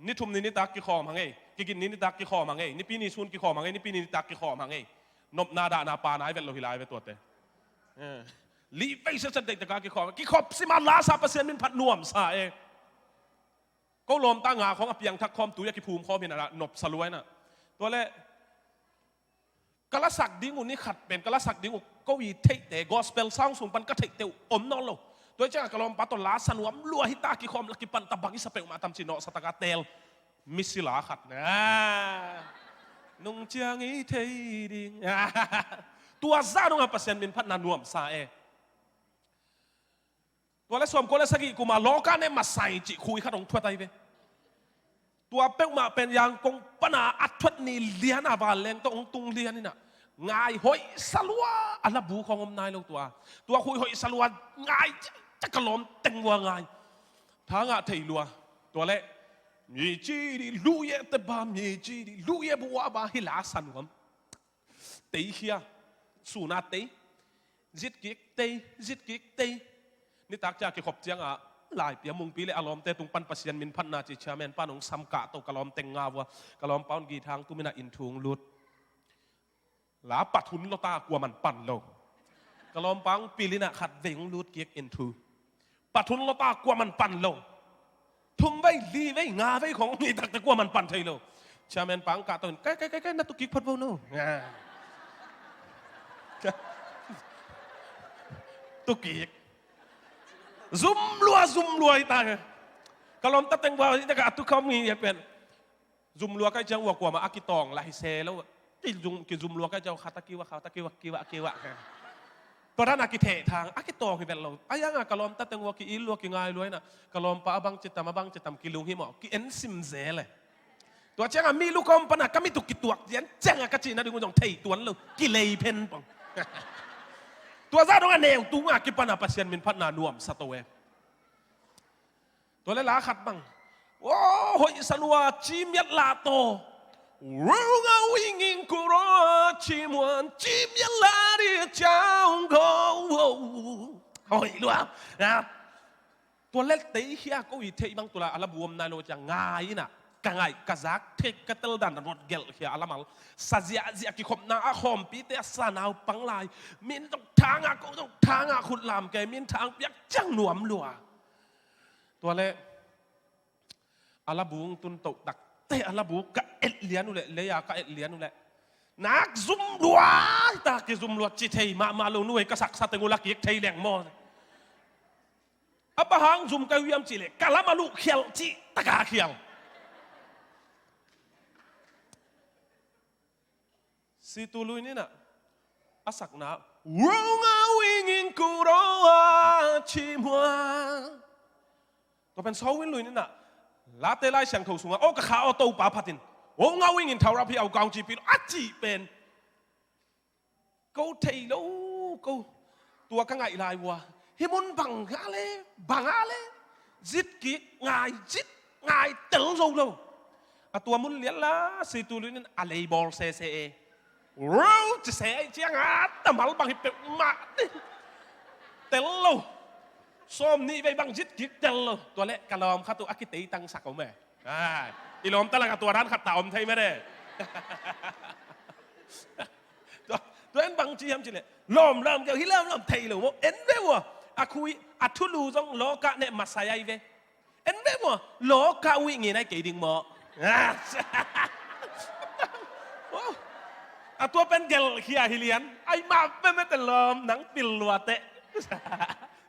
Ni thum ni nitak kikhawm hang ei, kigin ni nitak kikhawm hang ei, nipi ni sun kikhawm hang ei, nipi ni nitak kikhawm hang ei. Nopna dahna pana i vet lo hi lai ve tuate. E, li vei siatsiat deihtaka kikhawm, kikhop sim a la sa, Pasian min phat nuamsa e. Ko lawmta nga khawng a piangthak khawm, tui a kiphum khawm hi-in ah, nopsa lua in ah. Tua le, ka lasak ding uh ni khat pen, ka lasak ding uh ko i theihte, gospel sound sung pan ka theihte uh om nawn lo. Tua hi cianga ka lawmpa tawh la sa nuam lua hi ta, kikhawm la kipan ta, bang i sa peuhmah tam ci, nawhsa taka teel. Misi la khat na. Nung ciang i thei ding. Tua zah nunga Pasian min phatna nuamsa e. Tua le sawmkua le sagih kum a lawka ne masai cih khui khat hong thuat ai ve. Tua peuhmah pen Yangon pana a thuat ni lian a vanleng tawh hong tung lian in ah, ngai hoih sa lua, a labu khawng om nai lo tua. Tua khui hoih sa lua, ngai ciakciak, ka lawm teng vua ngai. Tha ngah thei lua. Tua le, mi ci di lu ye te ba, mi ci di lu ye bu wa ba, hi la sa nuam. Tei khia, suna tei, zit kik tei, zit kik tei. Nitak cia kikhop cianga, Laipi a Mungpi le a lawmte tung pan Pasian min phatna ci chairman pan hong sam kah to, ka lawm teng nga vua, ka lawmpa un githang tum in ah inn thu hong lut. La pat hun lo ta, kuaman pan lo. Ka lawmpa hong pil in ah khat vei hong lut kik inn thu. Pat hun lo ta, kuaman pan lo. Thum vei, li vei, nga vei khawng hong hi takte kuaman pan thei lo. Chairman pa hong kah to in, kai, kai, kai, kai, na tu kik phot vo no. Nga. Tu kik. Zum lua, zum lua hi ta. Ka lawmta teng vua hi ta ka, a tu khawm ngi ya pen. Zum lua kai ciang ua kuamah a kitawng lah hi se lo. Kizum, kizum lua kai ciang khat a kiva, khat a kiva, kiva, kiva. Tua dan a kitheh thang, a kitawng hi vet lo. A yang a ka lawmta teng ua ki-il lua, kingai lua in ah, ka lawmpa a bang citam, a bang citam kilung hi maw, ki-en sim zel e. Tua ciang a mi lukawm pan a ka mit uh kituak cian ciang a ka cihna ding uh zong thei tuan lo, kilei phen pong. Tua zah dong a neu tung a kipan a Pasian min phatna nuamsa to e. Tua le la khat bang, aw, hoihsa lua, cimiat lah tawh, rungau inging kuro a cimuan, cimiat lah di ciang ko. Hoih lua. Tua le tei khia ko i theih bang tua la a la buam nai lo ciang ngai inah ka ngaih ka zak thek ka tel dan a ruat gelh khia a la mal sa ziahziah kikhopna a khawmpite a sa naupang lai min zong thangah ko zong thangah khutlam kei min thang piak ciang nuam lua. Tua le a la bung tun toh takte a la bung ka et lian uh leh lei-a ka et lian uh leh nak zum lua ta kizum lua ci thei mahmah lo nuai ka saksa teng uh la kik thei leng maw. A bang hang zum ka hiam cihleh ka lam a luh khial cih taka khial. Situ lui ninah a sakna rungau inging kuro a cimua. Tua pen sawin lui ninah Late Lai Siangtho sungah aw ka kha aw Topa phatin rungau ingin thaurap hi au kaung cipi lo a cih pen ko thei lo ko. Tua ka ngaih lai uh a hi mun bang a le bang a le zit kik ngai zit ngai tel zo lo. A tua mun lian la situ lui nin a lei bawl sese e. Ro ci se aih ciang a tamal bang hi peuhmah ni tel lo. Sawm nih vei bang zit kik tel lo. Tua le ka lawm khat uh a kiteitang sak om e. Ai, i lawmta lakah tua dan khat ta om thei mene. Tua, tua en bang ci hiam cileh lawm lawm keu hi lawm lawm thei lo maw en ve ua. A khui a thulu zong lawkah neh masai ai ve. En ve maw lawkah uih ngin ai kei ding maw. A tua pen gelhkhia hi lian ai mah pemete lawm nang pil luateh.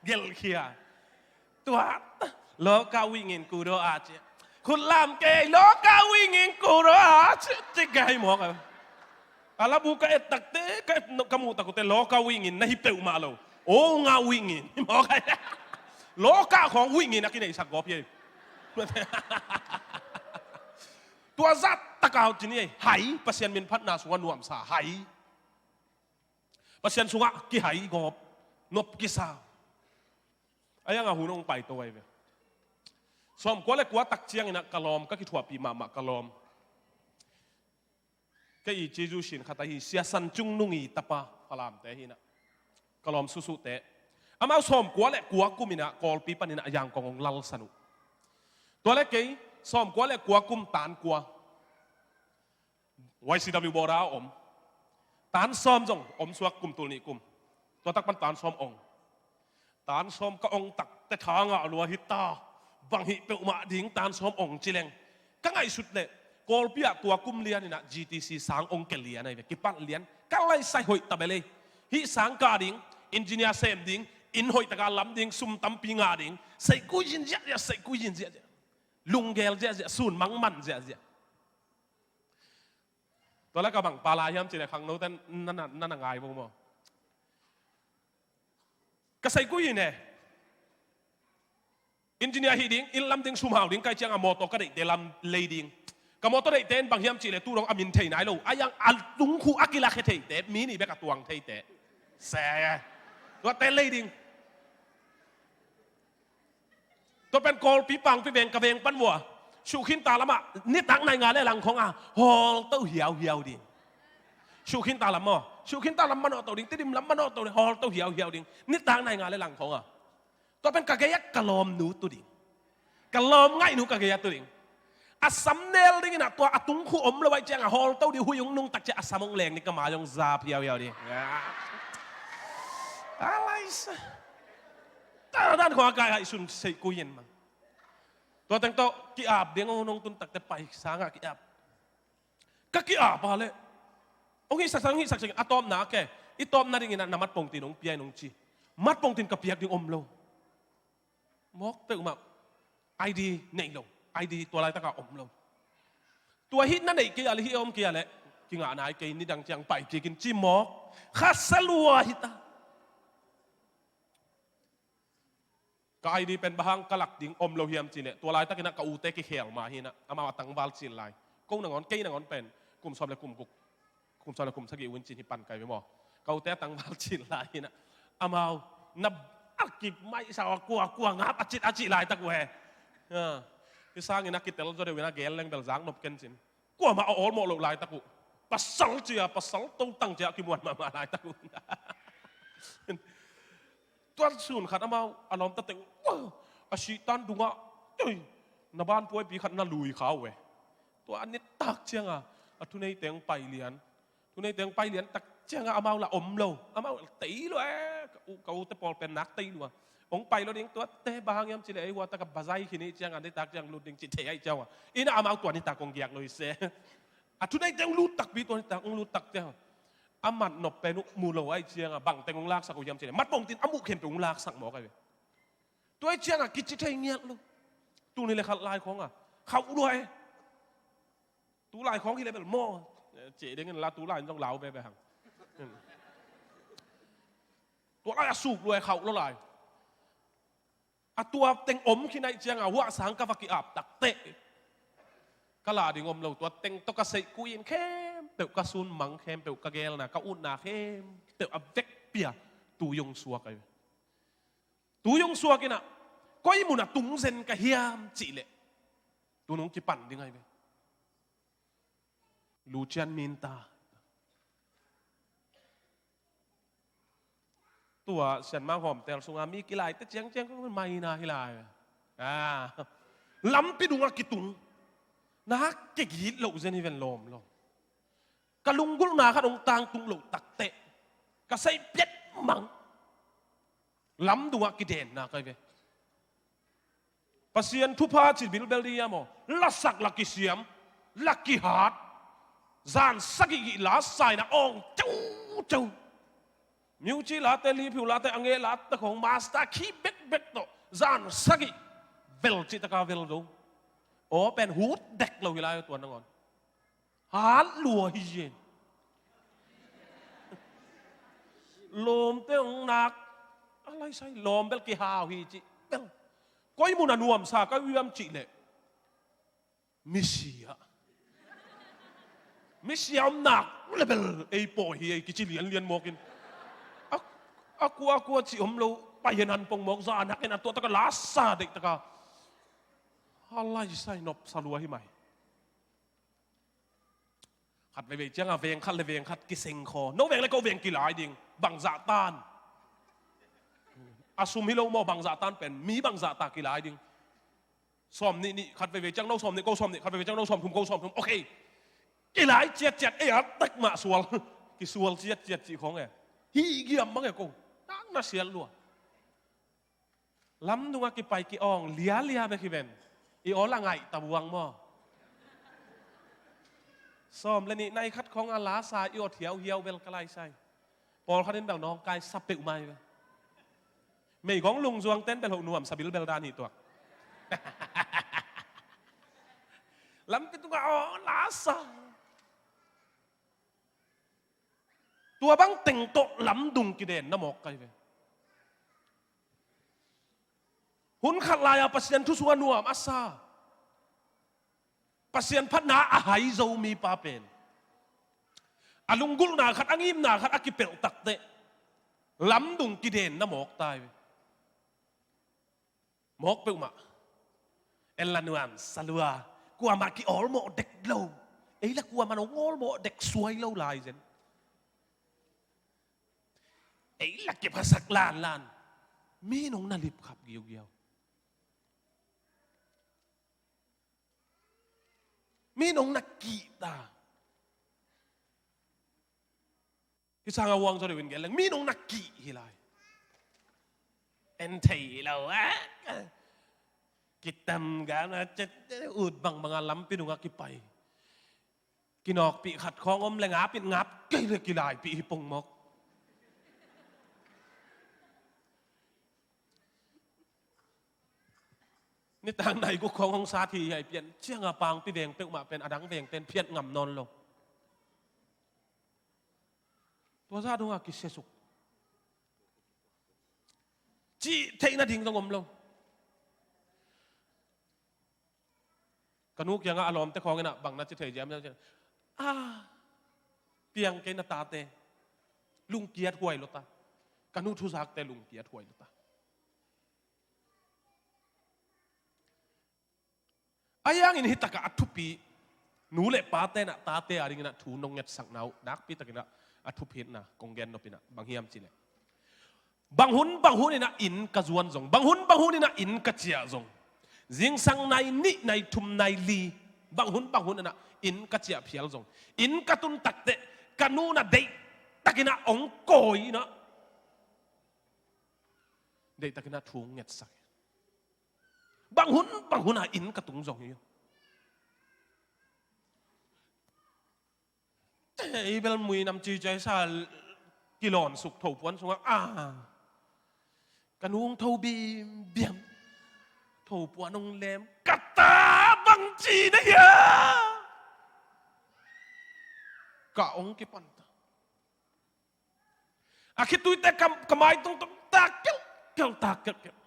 Gelhkhia. Tua lawkah uih ngin kudo a ci. Khutlam kei lawkah uih ngin kudo a ci. Ci kei mawk a. A labu ka et takte ka et ka muh takute lawkah uih ngin na hi peuhmah lo. O nga uih ngin mawk a. Lawkah khawng uih ngin a kineisak gawp hi. Tua zah takau ci ni ei hai Pasian min phatna sungah nuamsa hai. Pasian sungah kihai gawp nop kisa. A iang a hun hong paito ai ve. Sawmkua le kua tak cianginah ka lawm ka kithuahpih mahmah ka lawm. Kei i Jesu sin khat ahi Sia San Cung Nung i tapa Falamte hinah ka lawm susuhte amau sawmkua le kua kuminah Kawlpi paninah a yangkong hong lalsan uh. Tua le kei sawmkua le kua kum tan kua Y C W Bora a om. Tan sawm zong om suak kum tul nih kum. Tua tak pan tan sawm ong. Tan sawm ka ong tak te tha ngah lua hi ta. Bang hih peuhmah ding tan sawm ong ci leng. Ka ngaihsut leh Kawlpi ah tua kum lianinah G T C sang ong ke lian ahi ve kipan lian. Ka laisai hoih ta belei. Hih sang kah ding, engineer sem ding, inn hoih taka lam ding, sum tampi ngah ding. Seihkui zin ziahziah, seihkui zin ziahziah. Lunggel ziahziah, sun mangman ziahziah. Tua la ka bang pala hiam cileh khangnote na na ngai bo maw. Ka seikui hi ne. Engineer hi ding, inn lam ding, sumhau ding, kai cianga mawtaw ka deihte lam lei ding. Ka mawtaw deihte in bang hiam cihleh tu dong a min thei nai lo a iang a tungkhu a kilakhia theite mi nih bek a tuang theite. Se. Tuate lei ding. Tua pen Kawlpi pangpi veng ka veng pan vua. Sukhinta lamah nitak nai nga le langkhong a hawlto hiauhiau ding. Sukhinta lam maw? Sukhinta lam manawhto ding, Tidim lam manawhto ding, hawlto hiauhiau ding. Nitak nai nga le langkhong a. Tua pen ka gei-ah ka lawmnu tu ding. Ka lawm ngaihnu ka gei-ah tu ding. A sam nel dinginah tua a tungkhu om lo aih cianga hawlto ding huih hong nungtak ciah a sam hong leng ding ka mai hong zap hiauhiau ding. Alaisa. Tadan khong a kai haih sun seihkui in mang. Tua teng tawh ki-ap ding hong nong tun takte pai sangah ki-ap. Ka ki-ap a leh hong hihsak sang hong hihsak sang a tawpna ke. I tawpna dinginah na matpongtin hong pia in hong ci. Matpongtin ka piak ding om lo. Mawk peuhmah I D nei lo. I D tua laitaka om lo. Tua hih na neih kei a leh hih a om kei a leh kingah nai kei nidang ciang pai kikin ci mawk. Kha salua hita. Ka I D pen bang hang ka lak ding om lo hiam cihleh tua laitakinah ka ute kikhel mah hinah amau a tangval cil lai. Ko nangawn kei nangawn pen kum sawm le kum guk kum sawm le kum sagih uh in cin hi pan kai ve maw. Ka ute a tangval cil lai hinah Amau na a kip maihsa uh a, kua kua ngap a cit a cih laitak uh he. Hi sangin a kitel zaw deuh in a gel leng bel zak nop ken cin. Kuamah a awlmawh loh laitak uh, pasal cia, pasal totang cia kimuan mahmah laitak uh. Tua sun khat amau a lawmta teng uh, a sihtan dungah, oi, na banpuaipi khat na lui kha uh e. Tua a nitak cianga a thuneite hong pai lian. Thuneite hong pai lian tak cianga amau la om lo. Amau tei lua e, ka u, ka ute pawl pen nak tei lua. Hong pai lo ding tuate, bang hang hiam cileh ei hua taka bazai khin ih cianga nitak ciang lut ding ci thei aih cianga. Ina amau tua nitak hong giak lo ih se. A thuneite hong lut takpi tua nitak hong lut tak cianga. A mat nop pen uh mu lo aih cianga bangteng hong laksak uh hiam cileh mat pongtin a muh khempeuh hong laksak mawk aih ve. Tua aih cianga kici thei ngiat lo. Tuni le khat lai khawng a khauh lua e. Tulai khawng hi le bel maw. Cih dingin la tulai in zong lau bebe hang. Tua lai a suk lua e, khauh lo lai. A tua teng om khin aih cianga huah sang ka va ki-ap takteh ka la ding om lo. Tua teng tawh ka seih kuh in khempeuh, ka sun mang khempeuh, ka gelna, ka utna khempeuh a vekpi-a tui hong suak aih ve. Tui hong suak inah koi munah tung zen ka hiam cihleh tun hong kipan ding aih ve. Lucian minta. Tua sianmang hawmtel sunga mi kilaite ciangciang kong maina hi lai. Lampi dungah kitung. Na kigit loh zen hi ven lawm lo. Ka lunggulhna khat hong tangtung loh takteh ka seih piat mang. Lam dungah kidenna kai ve. Pasian thupha ci bilbel ding hiam aw? Lasak la kisiam, la kihat. Zan sagih gih la saina awng ceuceu. Music late, liphiu late, a ngeh late khong master key bekbek tawh zan sagih vel cihtaka vel zo. Aw pen hut dek lo hi lai tua nangawn. Hat lua hi zen. Lawmte hong nak a laisai lawm bel kihau hi cih bel. Koi mun a nuamsa ka uh hiam cihleh misia. Misia om nak le bel ei pawi hi ei kici lianlian mawkin. A kua kua cih om lo, pai hen han pong mawk, za nak hen a tuahtaka lasa deihtaka a laisai nopsa lua hi mai. Khat veivei cianga veng khat le veng khat kiseng khaw. No veng le ko veng kilai ding. Bangzah tan. A sum hi lo maw bangzah tan pen. Mi bangzah ta kilai ding. Sawm nih nih khat veivei ciang no sawm nih ko sawm nih khat veivei ciang no sawm thum ko sawm thum. Okay. Kilai ciatciat ei a tek mah sual. Kisual ciatciat cih khawng e. Hih giam mang e ko. Nak na sial lua. Lamdungah kipai ki-awng lialia bek hi ven. I awl a ngaih tabuang maw? Sawm le nih nai khat khawng a lasa i awt hiauhiau bel ka laisai. Pawlkhat in bel nawngkai sa peuhmah hi ve. Meigong lungzuang ten bel hoh nuam sabil bel dan hi tuak. Lampi tungah aw lasa. Tua bang teng tawh lamdung kidenna mawk kai ve. Hun khat lai-a Pasian thu sungah nuam a sa, Pasian phatna a hai zo mipa pen a lunggulhna khat a ngimna khat a kipelh takteh lamdung kidenna mawk tai ve. Mawk peuhmah. En la nuam sa lua. Kuamah ki-awlmawh dek lo. Ei la kuamah nong awlmawh dek suai lo lai zen. Ei la kiphasak lanlan. Mi nong na lipkhap giugiau. Mi nong na kihta. Kisang a uang zaw deuh in gen leng mi nong na kih hi lai. En thei lo a. Kitam gam a cet ut bangbang a lampi nungah kipai. Kinawkpih khat khawng om le ngap it ngap kei le kilaipih hi pongmawk. Nitak nai guk khawng hong sat hi hiai pian cianga pangpi veng peuhmah pen adang vengten phiat ngam nawn lo. Tua zah dongah kisiasuk. Cih theih nading zong om lo. Ka nu kiangah a lawmte khawng inah bang na ci thei diam? A piang kei na tate. Lungkiat huai lo ta. Ka nu thuzakte lungpi a thuai lo ta. A yangin hi takah a thupi, nu le pate in ah tate a dingin ah thu nong ngetsakna uh nakpi takin ah a thupitna kong gen nop in ah bang hiam cih leh, bang hun bang hun in ah inn ka zuan zong, bang hun bang hun in ah inn ka ciah zong, zingsang nai nih nai thum nai li, bang hun bang hun in ah inn ka ciah phial zong, inn ka tun takteh ka nu in ah deih takin ah hong kawi in ah deih takin ah thu hong ngetsak hi. Bang hun bang hun ah inn ka tung zong hi. Ei bel mui nam ci cai sa kilawn suk thopuan sungah, ah, ka nu hong tho bimbiam, thopuan hong lem, ka ta bang ci na hia, ka hong kipan ta. A khituite ka, ka mai tungtung tak keuh keuh, tak keuh keuh.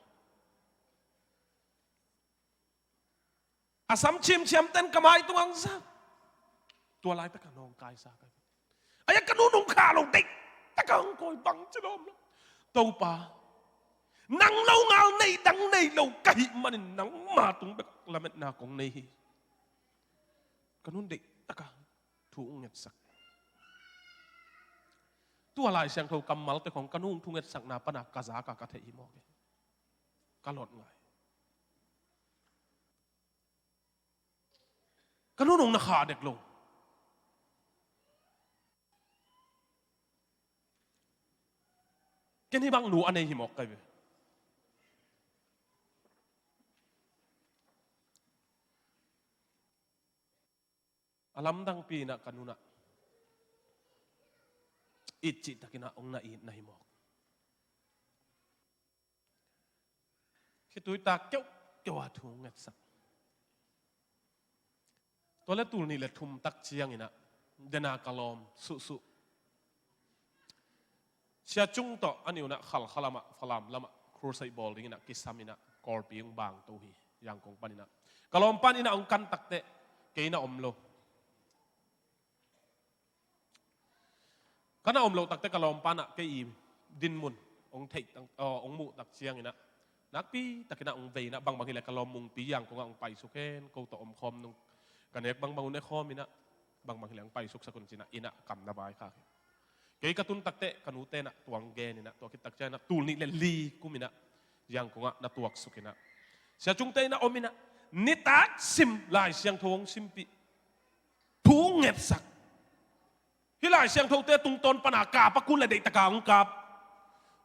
A sam cimciam ten ka mai tung ang zak. Tua lai taka nawngkaisa ka hi. Aia ka nu nung kha lo deih taka hong kawi bang ci lawm lo. Topa, nang lo ngal nei dang nei lo ka hih manin nangma tung bek lametna kong nei hi. Ka nun deih taka thu hong ngetsak. Tua Lai Siangtho kammalte khong ka nu hong thu ngetsakna pana ka zaka ka theih hi mawk hi. Ka lawt ngai. Ka nu nung na kha dek lo. Ken hih bang nu a nei hi mawk kai ve. A lamdangpi in ah ka nu in ah it cih takin ah hong na it na hi mawk. Khitui tak keuh keuh a thu hong ngetsak. Tua le tul nih le thum tak ciangin ah dena ka lawm suhsuh Sia Cung tawh a ni un ah Khalkha lamah, Falam lamah crusade bawl dingin ah kisam in ah Kawlpi hong bangto hi. Yangkong panin ah ka lawm pan inn ah hong kan takteh kei na om lo. Ka na om loh takteh ka lawm pan ah kei i dinmun hong theih tak, aw, hong muh tak ciangin ah nakpi takin ah hong vei in ah, bangbang hileh ka lawm Mungpi Yangkong ah hong paisuk hen, ko tawh omkhawm nung ka nek bangbang hong nekhawm in ah, bangbang hileh hong paisuksak un ci-in ah inn ah kam na vaikhak hi. Kei ka tun takteh ka nute in ah tua hong gen in ah, tua khit tak ciangin ah tul nih le li kum in ah Yangkong ah na tuaksuk in ah Sia Cungte in ah om in ah nitak sim Lai Siangtho hong simpih, thu hong ngetsak. Hih Lai Siangthote tungtawn pana kap a kul le deih taka hong kap.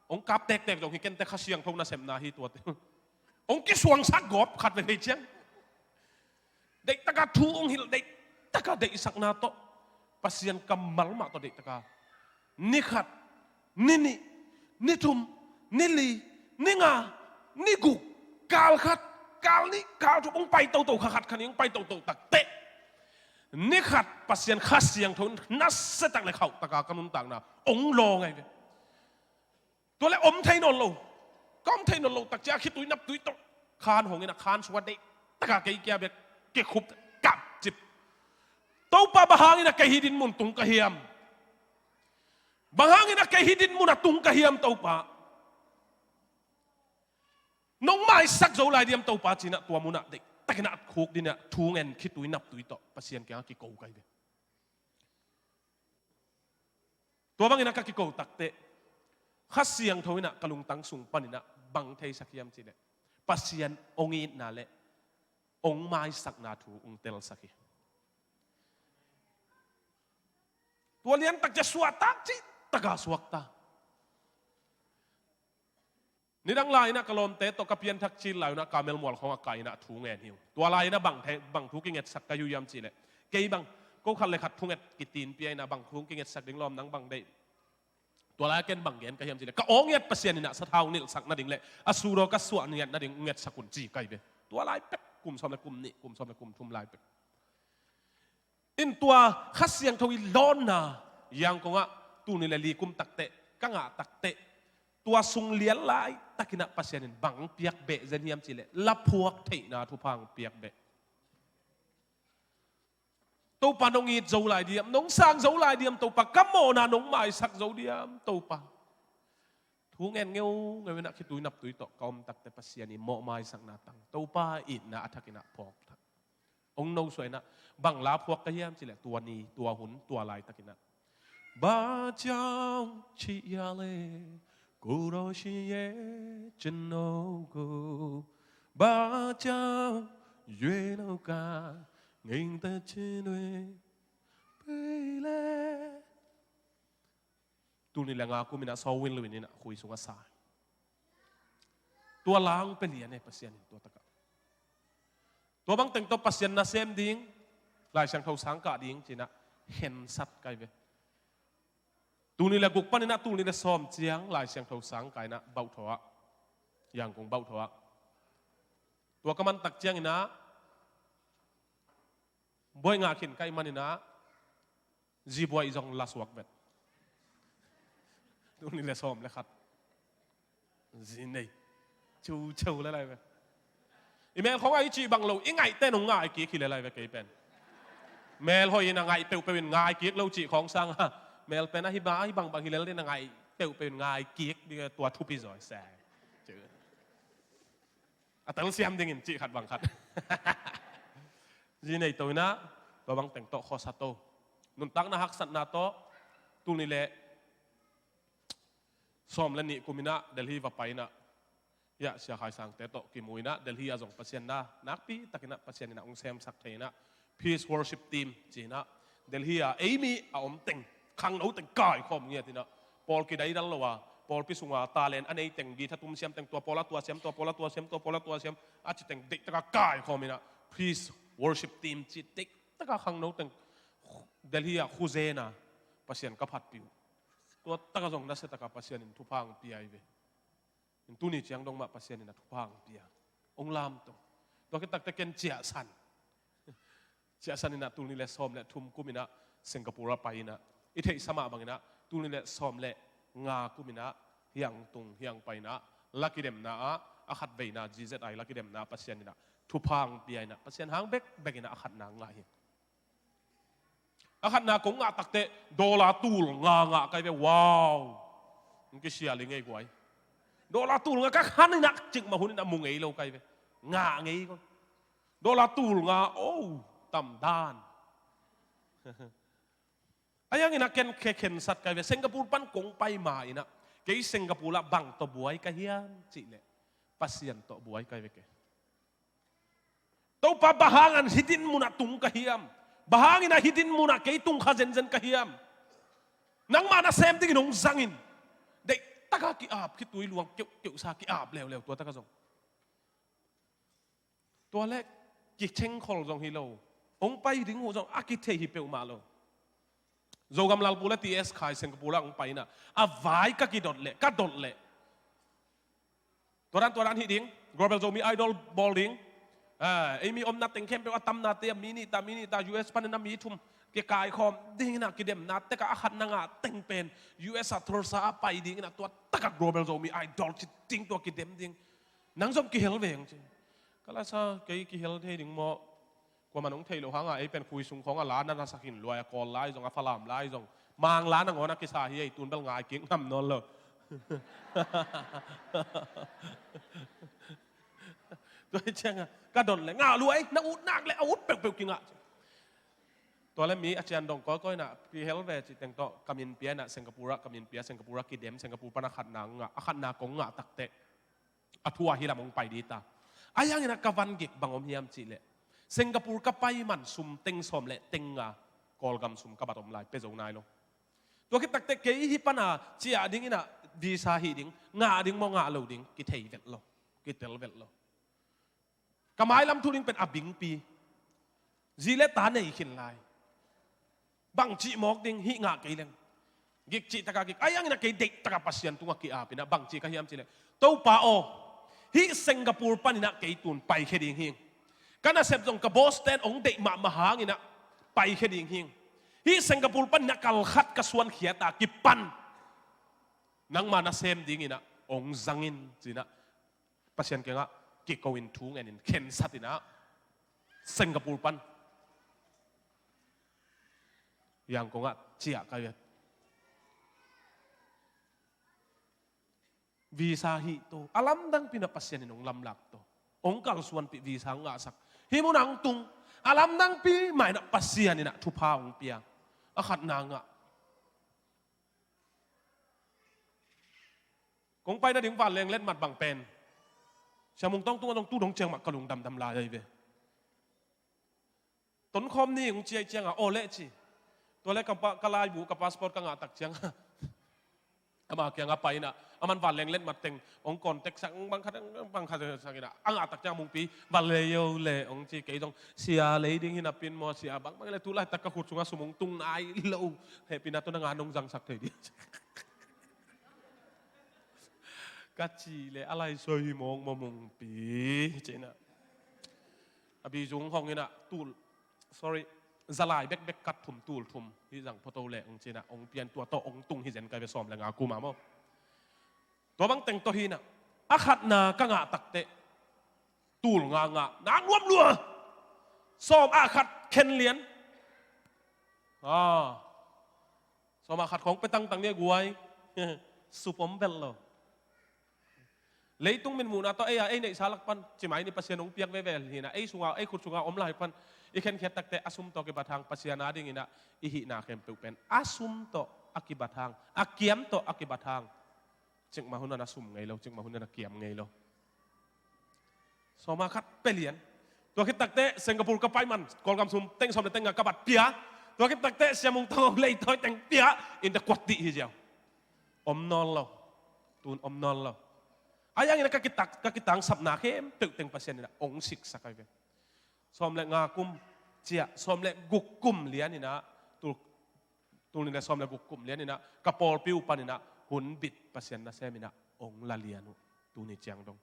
Hong kap tektek zong hi kei, ken te Kha Siangtho nasepna hi tuate. Hong kisuangsak gawp khat veve ciang. Deih taka thu hong hilh, deih taka deihsakna tawh, Pasian kammal mah tawh deih taka ni khat, ni nih, ni thum, ni li, ni nga, ni guk, kal khat, kal nih, kal thum hong pai toto, kha khat kha nih hong pai toto takteh ni khat Pasian Kha Siangtho in nasia tak le khauh taka ka nuntakna hong law ngai ve. Tua le om thei nawn lo. Ka om thei nawn lo tak ciang khitui naptui tawh khan hong in ah khan sungah deih taka kei kia bek kikhup kapcip. Topa, bang hangin ah kei hih dinmun tung ka hiam? Bang hangin ah kei hih dinmun ah tung ka hiam Topa? Nong maisak zo lai diam Topa ci-in ah tua mun ah deih takin ah khuk dingin ah thu ngen khitui naptui tawh Pasian kiangah kiko kai ve. Tua bangin ah ka kiko takteh Kha Siangtho in ah ka lungtang sung panin ah bang theisak hiam cih leh Pasian hong itna le hong maisakna thu hong telsak hi. Tua lian tak ciang suahtak cih taka suakta. Nidang lai-in ah ka lawmte tawh ka pianthak cil lai-un ah Kamel mual khawngah kai-in ah thu ngen hi ung. Tua lai-in ah bang thu kingetsak ka hi uh hiam cih leh, kei bang ko khat le khat thunget kitinpia in ah bang thu kingetsak ding lawm nang bang deih? Tua lai-ah ken bang gen ka hiam cih leh, ka aw ngiat Pasian in ah sathau nilhsak nading le a sudaw ka suah ngiat nading ngetsak un ci kai ve. Tua lai pek kum sawm le kum nih, kum sawm le kum thum lai pek. In tua Kha Siangtho i lawnna Yangkong ah tul nih le li kum takteh ka ngah takteh, tua sung lian lai takin ah Pasian in bang piak beh zen hiam cih leh laphuak theihna thupha hong piak beh. Topa, nong it zo lai diam, nong sang zo lai diam Topa, ka mawhna nong maisak zo diam Topa? Pu ngen ngeungeu inah khitui naptui tawh ka om takte Pasian i mawh maisakna tang, Topa itna a thak inah phawk thak. Ong nosuah inah bang la phuak ka hiam cileh tua ni, tua hun, tua laitak inah ဘာကြောင့်ချစ်ရလဲကိုယ်တော်ရှင်ရဲ့ကျွန်တော်ကိုဘာကြောင့်ရွေးလောက်ကငြိမ်သက်ခြင်းတွေပေးလဲ Tul nih le nga kum inah Saul Win Lwin inah khui sungah sa. Tua lang pelian e Pasian in tua takah. Tua bang teng tawh Pasian nasem ding, Lai Siangtho sang kah ding ci inah khensat kai ve. Tul nih le guk pan inah tul nih le sawm ciang Lai Siangtho sang kah inah bauhthaw ah, Yangon bauhthaw ah. Tua ka man tak ciang inah buai ngah khin kai man inah zi buai zong la suak vet. Tul nih le sawm le khat. Zi nei. Cu cu le lai ve. I mel khong a i cih bang lo, i ngaihte nong ngai kik hi le lai ve kei pen. Mel hoih in a ngaih peuhpeuh in ngai kik lo cih khong sang a. Mel pen a hi bang, a hi bang bang hi lel in a ngaih peuhpeuh in ngai kik ding tua thupi zaw i se. Cu. A telsiam dingin cih khat bang khat. Zi nei to inah, tua bang teng tawh khuasa to. Nuntakna haksatna tawh, tul nih le sawm le nih kum inah Delhi va pai inah, hiah Sia Khai Sangte tawh kimu inah Delhi ah zong Pasian na nakpi tak inah Pasian inah ong semsak thei inah Peace Worship Team ci inah Delhi ah eimi a om teng khangno teng kaikhawm ngiat inah pawl kidaidal lo a pawlpi sunga talent a nei teng guitar tum siam teng tua pawl a tua siam, tua pawl a tua siam, tua pawl a tua siam a ci teng deihtaka kaikhawm inah Peace Worship Team ci deihtaka khangno teng Delhi ah khuzena Pasian ka phatpih uh. Tua taka zong nasia taka Pasian in thupha ang pia hi ve. In tuni ciang dong mah Pasian in a thupha ang pia. Ong lamto. Tua khit takte ken ciahsan. Ciahsan inah tul nih le sawm le thum kum inah Singapore ah pai inah i theihsa mah bang inah tul nih le sawm le nga kum inah hiang tung hiang pai inah la kidemna ah a khat veina G Z I la kidemna ah Pasian inah thupha ang pia inah Pasian hang bekbek inah a khatna ngah hi. A khatna kong ngah takte dollar tul nga ngah kai ve. Wow. Ng kisial i ngei guai. Dollar tul nga ka khan inah cikmah hun inah mu ngei lo kai ve. Ngah ngei ko. Dollar tul nga, oh, tamdan. A yang inah ken khe khensat kai ve. Singapore pan kong pai ma inah kei Singapore ah bang tawh buai ka hiam cihleh Pasian tawh buai kai ve kei. Topa, bang hangin hih din munah tung ka hiam? Bang hangin ah hih din munah kei tung kha zenzen ka hiam? Nangma nasem dingin hong zangin. Deihtaka ki-ap khitui luang keuhkeuh sa ki-ap leuleu tua taka zong. Tua le kicengkhol zong hi lo. Hong pai ding uh zong a kithei hi peuhmah lo. Zogam Lalpu le T S Khai Singapore ah hong pai inah a vai ka kidot leh ka dot leh Tua dan, tua dan hih ding. Global Zomi Idol bawl ding. Ah, ei mi omna teng khempeuh a tamnate a mi nih ta, mi nih ta, U S panin a mi thum kikaikhawm ding inah kidemna tek a khatna ngah teng pen U S ah Tulsa ah pai ding inah tua taka Global Zomi Idol ci ding tua kidem ding. Nang zong kihel veng ci. Ka la sa kei kihel thei ding maw? Kuaman hong theih loh hanga ei pen khui sung khawng a la na na sak hin luai a kawl lai zong a Falam lai zong Mang la nangawn a kisa hi ei tun bel ngai kik ngam nawn lo. Tua hi cianga ka don le ngah luai na ut nak le a ut peuhpeuh kingah. Tua le mi a cian dong kawikawi inah kihel ve cih teng tawh ka min pia inah Singapore ah ka min pia Singapore ah kidem Singapore pan a khatna ngah a khatna kong ngah takteh a thu a hi lam hong pai dita. A yang inah ka van gik bang om hiam cihleh Singapore ka pai man sum teng sawm le teng nga Kawlgam sum ka bat om lai pia zo nai lo. Tua khit takteh kei hih pana ciah ding inah visa hih ding ngah ding maw ngah lo ding kithei vet lo kitel vet lo. Ka mailam thu ding pen a bingpi. Zi le ta nei khin lai. Bangcih mawk ding hih ngah kei leng. Gik cih taka gik a yang inah kei deih taka Pasian tungah ki-ap inah bangci ka hiam cihleh Topa aw, hih Singapore pan inah kei tun paikhia ding hing. Ka nasep zong ka boss ten hong deih mahmah hang inah paikhia ding hing. Hih Singapore pan inah kalkhat ka suankhiat a kipan nangma nasem ding inah hong zangin ci inah Pasian kiangah kiko in thu ngenin khensat inah Singapore pan Yangon ah ciah ka hi. Visa hih to, a lamdangpi-in ah Pasian in hong lamlak to. Hong kalsuanpih, visa hong ngahsak. Hih munah hong tung, a lamdangpi mah in ah Pasian in ah thupha hong pia. A khatna ngah. Kong pai nading vanleng letmat bang pen, Sia Mung Tawng tungah zong tu dong ciang mah ka lungdam dam lai ahi ve. Tonkhawm ni hong ci ahih ciangah, aw leh ci. Tua leh ka pa, ka laibu, ka passport ka ngah tak ciangah, ama kiangah pai-in ah, aman vanleng letmat teng hong contact sak, bang khat, bang khat sak in ah, a ngah tak ciang mungpi, van lei o leh hong ci. Kei zong, sia lei ding hi napi-in maw, sia, bangbang leh tu laitak ka khut sungah sum hong tung nai lo. Hehpihna tawh na nga nong zangsak thei ding, ka cih leh, a lai soi hi mawk maw mungpi, ci-in ah. A bi zung hong in ah, tul, sorry, zalai bekbek kat thum, tul thum hih zang photo leh hong ci-in ah, hong pia-in tua tawh hong tung hi zen ka hi ve, sawm leh nga kum ah maw. Tua bang teng tawh hi-in ah, a khatna ka ngah tak teh, tul nga ngah, nak nuam lua. Sawm ah khat khen lian. Ah. Sawm ah khat khawng pia tangtang ni a guai. Sup om belh lo. Leitung mitmuhna tawh ei a, ei neihsa lak pan, ci mai ni, Pasian hong piak veve hi-in ah, ei sungah, ei khut sungah om lai pan i khenkhiat tak teh, a sum tawh a kibat hang Pasian adingin ah i hihna khempeuh pen a sum tawh a kibat hang, a kiam tawh a kibat hang. Cikmah hun ah na sum ngei lo, cikmah hun ah na kiam ngei lo. Sawm ah khat pia lian. Tua khit tak teh Singapore ka pai man, Kawlgam sum teng sawm leh teng nga ka bat pia. Tua khit tak teh Sia Mung Tawng hong leitawi teng pia, in teh kuat dih hi ziau. Om nawn lo. Tu-in om nawn lo. Ahi hangin ah ka kitak, ka kitangsapna khempeuh teng Pasian in ah hong siksak ahi ve. Sawm leh nga kum, ciah, sawm leh guk kum lian in ah, tul, tul nih leh sawm leh guk kum lian in ah, ka pawlpi uh panin ah hun bit Pasian nasem in ah hong la lian uh. Tuni ciang dong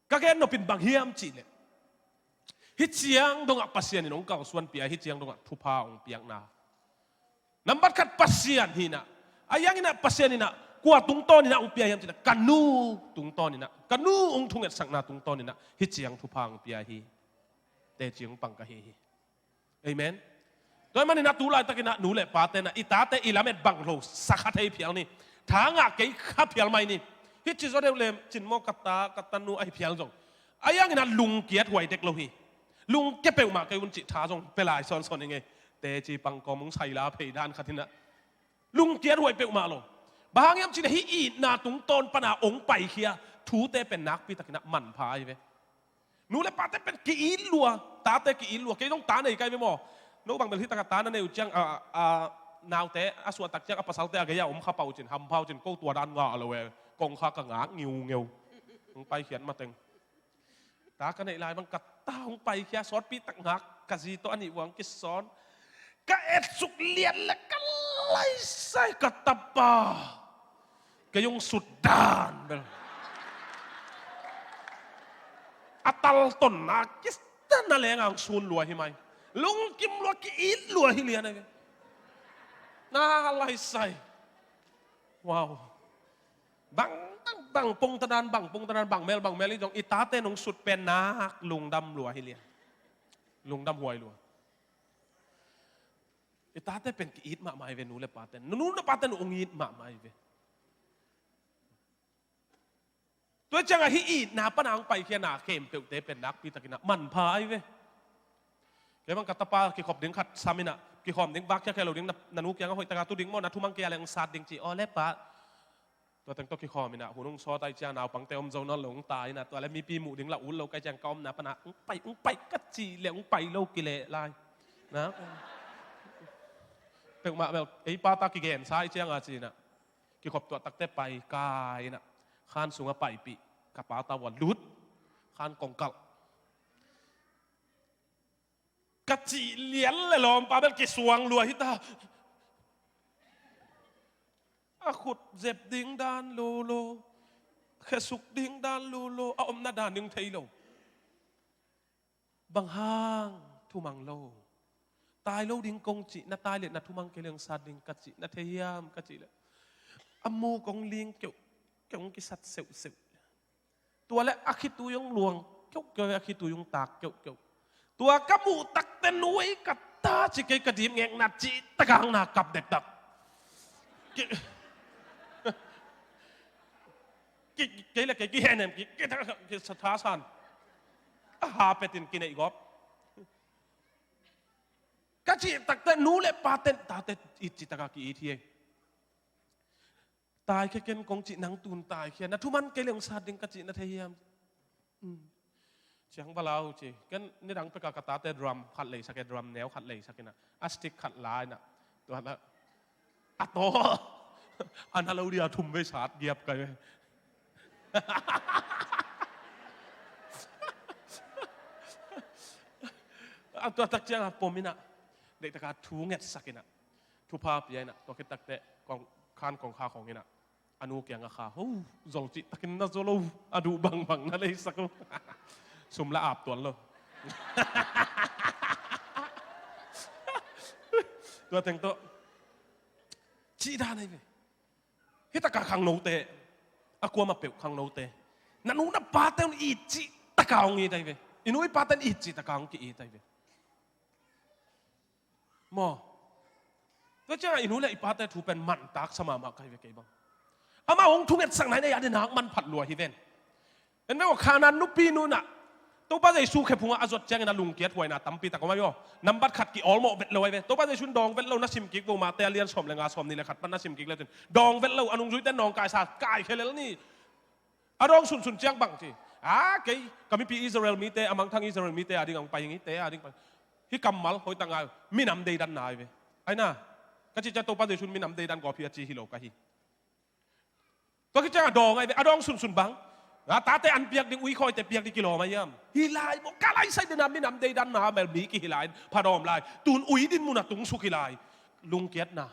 ka gen nop in bang hiam cih leh, hih ciang dongah Pasian in hong kalsuanpih a, hih ciang dongah thupha hong piakna. Nambat khat Pasian hi-in ah, ahi hangin ah Pasian in ah kua tungtawn in ah hong pia hiam cih leh, ka nu tungtawn in ah, ka nu hong thungetsakna tungtawn in ah hih ciang thupha hong pia hi. Teci hong pang ka hi hi. Amen. Tua ahih manin ah tu laitakin ah nu leh pate in ah i tate i lamet bang lo sa kha thei phial ni. Tha ngah kei kha phial mai ni. Hih ci zaw deuh leh cin maw, ka ta, ka tanu ahi phial zong, ahi hangin ah lungkiat huai dek lo hi. Lungkia peuhmah kei un cih tha zong pia lai sawnsawn ing ei. Teci pang kawm hong sai la phei dan khat in ah lungkiat huai peuhmah lo. Bang hang hiam cih leh hih itna tungtawn pan a hong paikhia thute pen nakpi takin ah manpha ahi ve. Nu leh pate pen ki-it lua, tate ki-it lua. Kei zong ta nei ka hi ve maw. No bang bel hih takah ta na nei uh ciang, a, a, naute a suah tak ciang a pasalte a gei-ah om kha pah uh cin, hampha uh cin, ko tua dan ngah lo e. Kong kha ka ngak ngiungeu. Hong paikhiat mateng. Ta ka neih lai bang ka ta hong paikhia, sawtpi tak ngak, ka zi tawh a nih vuang kisawn. Ka etsuk lian leh ka laisai, ka tapa. Kei hong sut dan bel. A taltonna kis dan a leng hong sun lua hi mai. Lungkim lua, ki-it lua hi lian ahi ve. Na laisai. Wow. Bang, bang, bang pongtadan, bang pongtadan, bang mel, bang mel hi zong, i tate in hong sut pen nak lungdam lua hi lian. Lungdam huai lua. I tate pen ki-it mahmah ahi ve, nu leh pate in. Nu, nu leh pate in hong it mahmah ahi ve. Tua ciangah hih itna pan a hong paikhiana khempeuhte pen nakpi takin ah manpha ahi ve. Kei bang ka tapa kikhop ding khat sam in ah, kikhawm ding, vak khia khe lo ding, na, na nu kiangah hoih takin tu ding maw, na thumang kei a leh hong sat ding ci, aw leh pa. Tua teng tawh kikhawm in ah, hun hong sawt ahih ciang naupangte om zo nawn lo, hong tai in ah, tua leh mipi muh ding lah ut lo, ka hih ciang ka omna pan ah, hong pai, hong pai, ka cih leh hong pai lo kileh lai. Na, peuhmah bel, ei pa ta kigensa ahih ciang a ci in ah. Kikhop tuah tak teh pai kai in ah, khan sungah paipih, ka pa ta uah lut, khan kong kalh. Ka cih lian leh lawmpa bel kisuang lua hi ta. A khut zep ding dan lolo, khesuk ding dan lolo, a omna dan ding thei lo. Bang hang thumang lo? Tai lo ding kong cih, na tai leh na thumang kei leh hong sat ding ka cih, na thei hiam ka cih leh, a muk hong ling keuh, keuh hong kisat seuhseuh. Tua leh a khitui hong luang keuhkeuh, a khitui hong tak keuhkeuh. Tua ka muh tak teh, nu ei, ka ta ci, kei ka dip ngekna cih tak a hang na kap dektak. Ki-, ki, kei le kei kihenem ki, ki, ki, ki sa tha san. A ha petin kineih gawp. Ka cih takte nu le paten tate it cih taka ki-it hi ei. Taikhia ken kong cih nang tun taikhia. Na thuman kei le hong sat ding ka cih na thei hiam? Ciang va lau ci. Ken nidang peka ka tate drum khat leisak e, drum neu khat leisak inah, a stick khat la inah, tua la a taw a na lo dia thum vei sat giap kai ve. A tua tak ciang a pom inah, deihtaka thu ngetsak inah, thupha pia inah, tua khit takte kong khan kong kha khong inah, a nu kiangah kha ho, zol cih takin na zol o, a duh bangbang na leisak o. Sum la ap tuan lo. Tua teng tawh cih dan ahi ve. Hi taka khangnote, a kuamah peuh khangnote, na nu na pate un it cih taka hong it ahi ve. I nu i pate un it cih taka hong ki-it ahi ve. Maw? Tua ciangah i nu le i pate thu pen mantak sa mahmah ka hi ve kei bang. Amau hong thungetsakna in ei a ding nak manphat lua hi ven. En ve aw, Khanaan nupi nu inah Topa Jesu khephungah a zuat ciangin a lungkiat huaina tampi tak om ahi aw. Nambat khat ki-awlmawh vet lo ahi ve. Topa Jesu in dawng vet lo, na simkik vo, Mate a lian sawm le nga, sawm nih le khat pan na simkik le cin dawng vet lo, a nungzuite in nawngkaisa kaikhia lel ni. A dawng sunsun ciang bang ci. A, kei ka mipi Israel mite, a mangthang Israel mite a ding a hong pai hi ing, te a ding pai. Hih kammal hoih tak ngai, minam deidanna ahi ve. Aina, ka cih ciang Topa Jesu in minam deidan gawp hi a ci hi lo ka hi. Tua khit ciang a dawng ahi ve, a dawng sunsun bang. A tate an piak ding, uikhawite piak ding kilawm ahi hiam? Hi lai maw, ka laisai dena minam deidanna mel mi kihi lai, phadawm lai. Tun ui din munah tungsuk hi lai. Lungkiatna,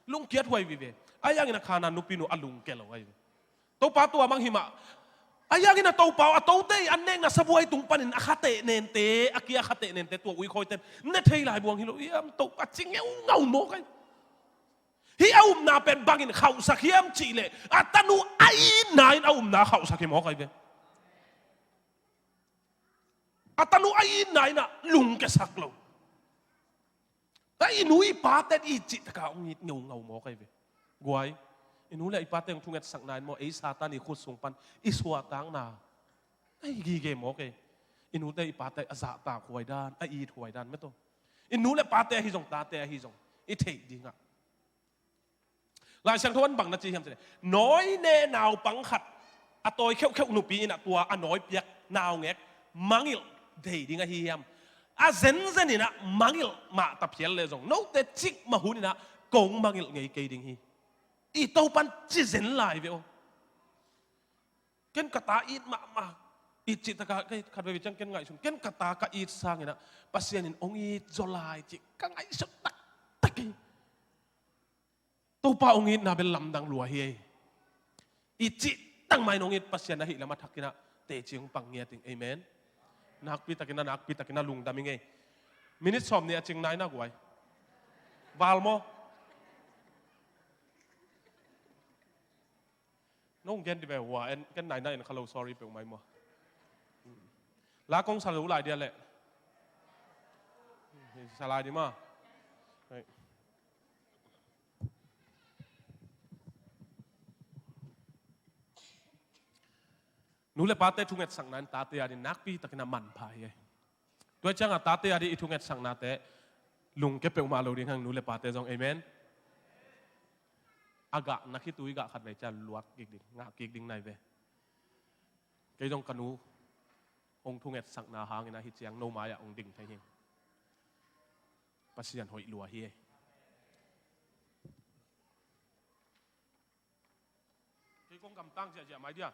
lungkiat huai vive. Ahi hangin a Khanaan nupi nu a lungke lo ahi ve. Topa tua mang hi mah. Ahi hangin a Topa aw, a tote i an nekna sabuai tung panin a khateh nente, a kia khateh nente tua uikhawite ne thei lai buang hi lo hiam? Topa ci ngeungau mawk ahi. Hih a upna pen bangin khauhsak hiam cihleh a tanu a itna in a upna khauhsak hi mawk ahi ve. A tanu a itna in a lungkiasak lo. Tua i nu i pate in it cih taka hong it ngeungau mawk ahi ve. Guai, i nu le i pate hong thungetsakna in maw, ei Satan i khut sung pan i suahtakna ahi gige mawk e. I nute i pate a zahtak huai dan, a it huai dan mete aw. I nu le pate ahi zong, tate ahi zong i theih dingah, Lai Siangtho in bang na ci hiam cileh, nawi ne naupang khat a tawi kheuhkheuh nupi inah tua a nawi piak naungek mangilh dei ding ahi hiam? A zenzen inah mangilh mah ta phial leh zong note cikmah hun inah kong mangilh ngei kei ding hi. I Topan ci zen lai ve aw. Ken ka ta it mahmah, it cih taka kei khat veve ciang ken ngaihsun, ken ka ta ka it sanginah Pasian in hong it zaw lai cih ka ngaihsut taktak hi. Topa hong itna bel lamdang lua hi ei. I cih tangmah in hong it Pasian ahih lam a thakinah teci hong pang ngiat ing. Amen. Nakpi takinah, nakpi takinah lungdam ing ei. Minit sawm nih a cing nai na guai. Val maw? Nong gen di ve hua, en, ken naina en kha lo, sorry peuhmah maw. La kong sa lo lai dia leh. Sa lai di maw. Nu le pate thungetsakna in tate a ding nakpi takin a manpha hi. Tua ciangah tate a ding i thungetsaknate lungke peuhmah lo ding hang nu le pate zong. Amen. A gah na khitui gah khat vei ciang luat kik ding, ngah kik ding nai ve. Kei zong ka nu hong thungetsakna hangin ahi ciang no mai-ah hong ding thei hi. Pasian hoih lua hi. Kei kong gamtang ziahziah mai dia.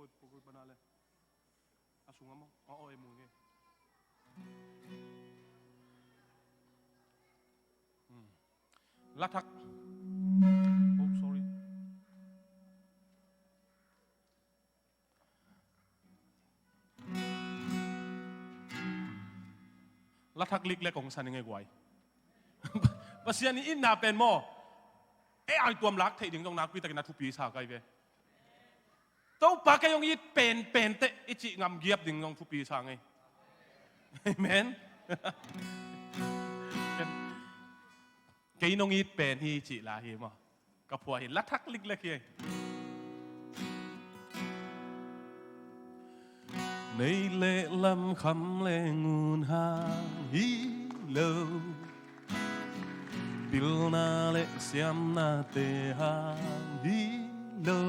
Pukul bana le. A sungah maw? A aw, ei, mu nge. Hmm. Lathak. Oh, sorry. Lathak liklek hong sa ning ei guai. Pasian i itna pen maw, ei, ai tuam lak theih ding zong nakpi takin a thupi sa kai ve. Topa, kei hong it penpen teh i cih ngam giap ding zong thupi sa ngei. Amen. Kei nong it pen hi cih la hi maw. Ka phuah hi, lathak liklek hi. Nei le lam, kham le ngun hang hi lo, pilna le siamnate hang hi lo.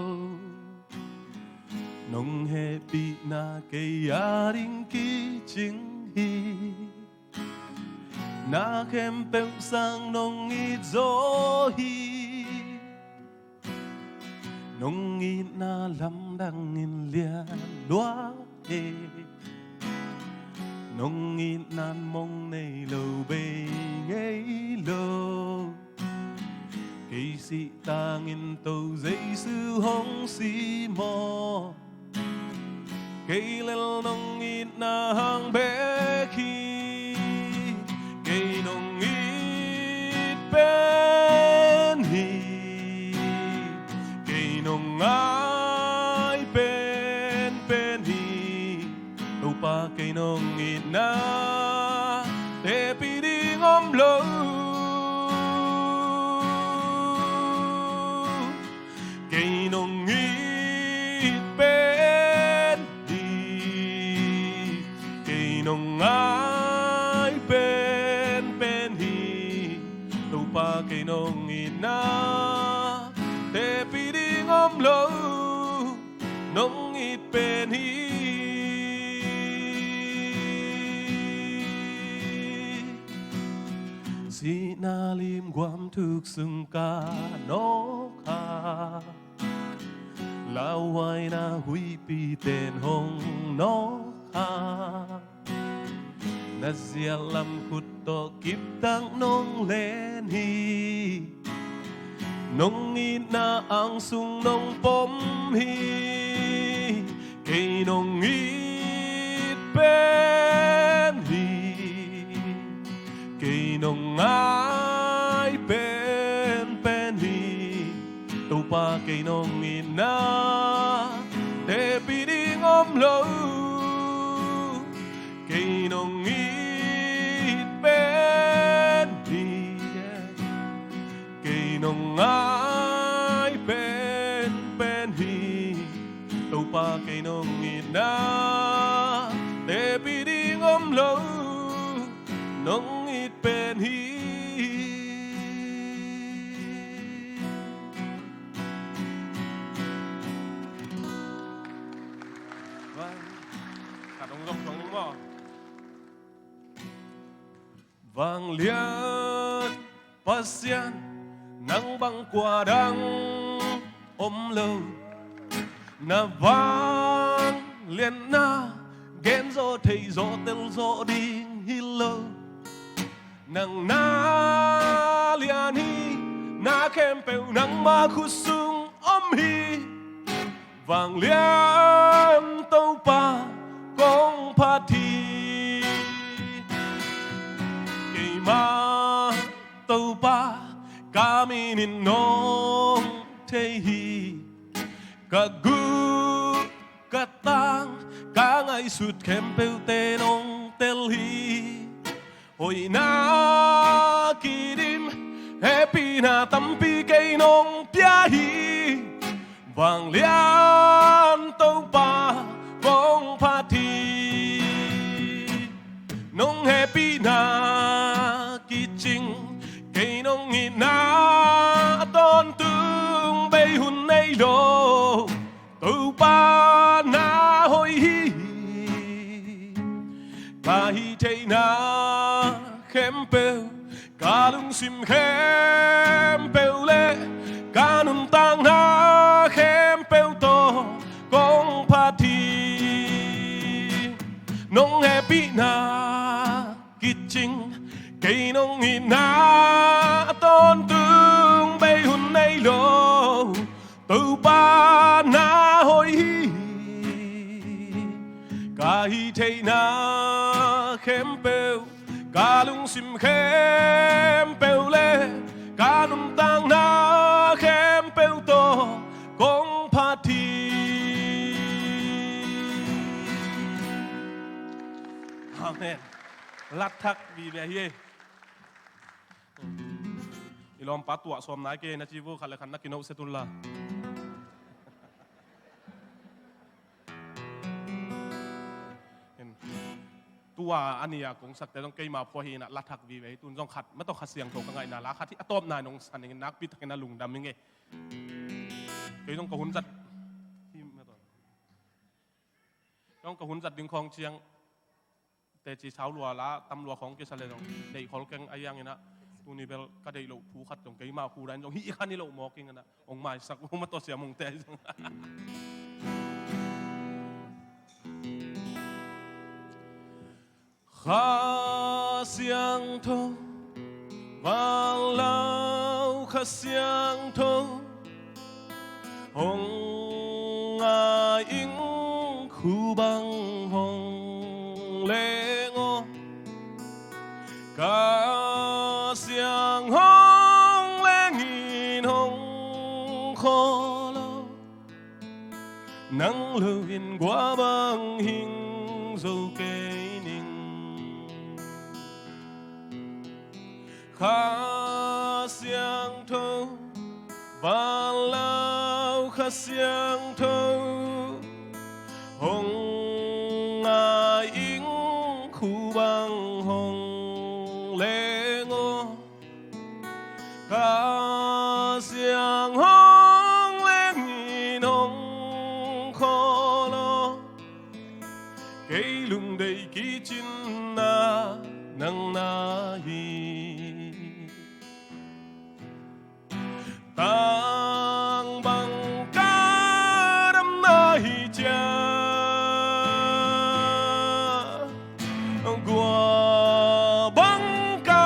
Nong hehpihna kei a ding kicing hi. Na khempeuh sang nong it zaw hi. Nong itna lamdang in lian lua e. Nong itna in mong nei lo, bei ngei lo. Kei sih tangin To Jesu hong si maw. Kei lel nong itna hang bek hi. Kei nong it pen hi. Kei nong ngai penpen hi. Topa, kei nong itna tepih ding om lo. Kei nong it pen hi. Kei nong ngai penpen hi. Topa, kei nong itna tepih ding om lo. Nong it pen hi. Sihna limguam thuk sung ka nawk a, lauhuaina huihpi ten hong nawk a, na zial lam khut tawh kiptak nong len hi. Nong itna ang sung nong pom hi. Kei nong it pen hi. Kei nong ngai penpen hi. Topa, kei nong itna tepih ding om lo. Kei nong it pen hi. Kei nong ngai penpen hi. Topa, kei nong itna tepih ding om lo. Nong it pen hi. Khat hong zong thong ning maw. Vanglian Pasian, nang bang kua dang om lo. Na vangliatna gen zaw thei zaw tel zaw ding hi lo. Nang na lian hi, na khempeuh nangma khut sung om hi. Vanglian Topa kong phat hi. Keima Topa ka min in nong thei hi. Ka guh ka tang ka ngaihsut khempeuhte nong tel hi. Hoihna kidim hehpihna tampi kei nong pia hi. Vanglian Topa kong phat hi. Nong hehpihna kicing kei nong itna a tawntung bei hun nei lo. Topa na hoih hi. Ka hih theihna khempeuh, ka lungsim khempeuh le ka nuntakna khempeuh tawh kong phat Nong hehpihna kicing, kei nong itna a tawntung bei hun nei lo. Topa na hoih hi. Ka hih theihna khempeuh, ka lungsim khempeuh le ka nuntakna khempeuh tawh kong phat hi. Amen. Lat thak vive hi. I lawmpa tuah sawm nai kei na ci vo, khat le khat na kinohset un la. Tua a ni a kong sakte zong keima phua hi na, la thak vive hi. Tun zong khat ma tawh Kha Siangtho ka ngaihna la khat hi, a tawpna nong sa ning, nakpi takin a lungdam hi ngei. Kei zong ka hun zat hi ma tawh. Zong ka hun zat ding khawng ciang teci sau lua la, tam lua khawng kisa le zong deih khol keng a, iang ina tuni bel ka deih loh thu khat zong keima khu dan zong hih khan hi loh mawk ing ina, hong maisak uh ma tawh Sia Mungte zong. Kha Siangtho, Vanlau Kha Siangtho, hong ngai ing, khu bang hong leng aw. Kha Siang hong leng in hong khawl aw. Nang lo in kua bang hing zo kei ning. Kha Siangtho, Vanlau Kha Siangtho, hong ngai ing, khu bang hong leng aw. Kha Siang hong leng in hong khawl aw. Kei lungdei kicinna nang na hi. Tang bang ka damna hi ciang, kua bang ka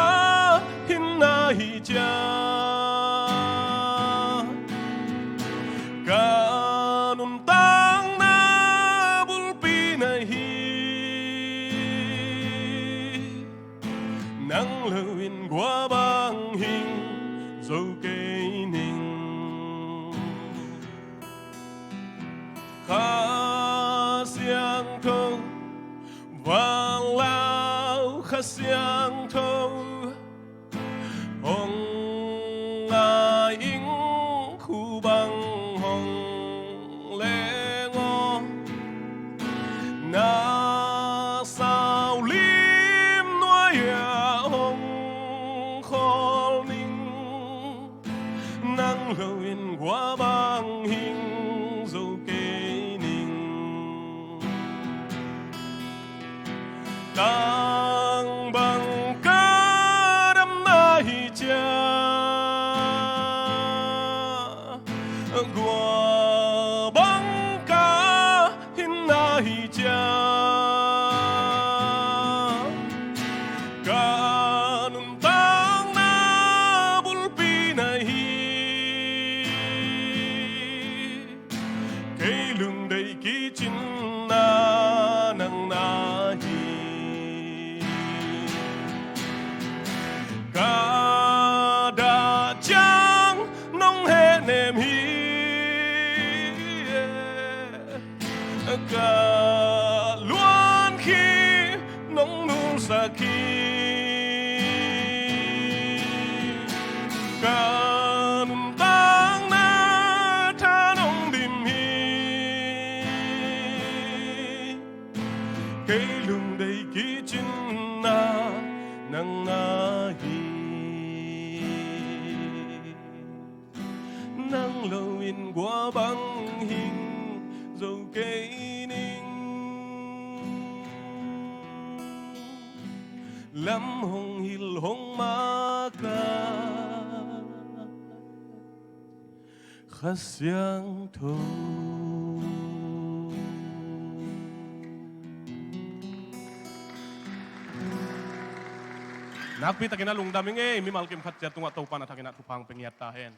hinna hi ciang, ka nuntakna bulpi na hi. Nang lo in kua bang hing zo kei ning. Kha Siangtho, Vanlau Kha Siangtho, hong ngai ing, khu bang hong leng aw. Na sau lim nuai ah hong khawl ning. Nang lo in kua bang hing zo kei ning. Tang bang ka damna hi ciang, kua bang ka hinna hi ciang, ka nuntakna bulpi na hi. Kei lungdei kicinna nang na hi. Ka dah ciang nong hehnem hi. Ka luan khi nong nulsak hi. Ka nuntakna tha nong dim hi. Kei lungdei kicinna nang na hi. Nang lo in kua bang hing zo kei ning. Lam hong hilh hong maka, Kha Siangtho. Nakpi takin a lungdam ing ei, mimal kim khat ciat tungah Topa'n a thakin ah thupha hong pia ngiat ta hen.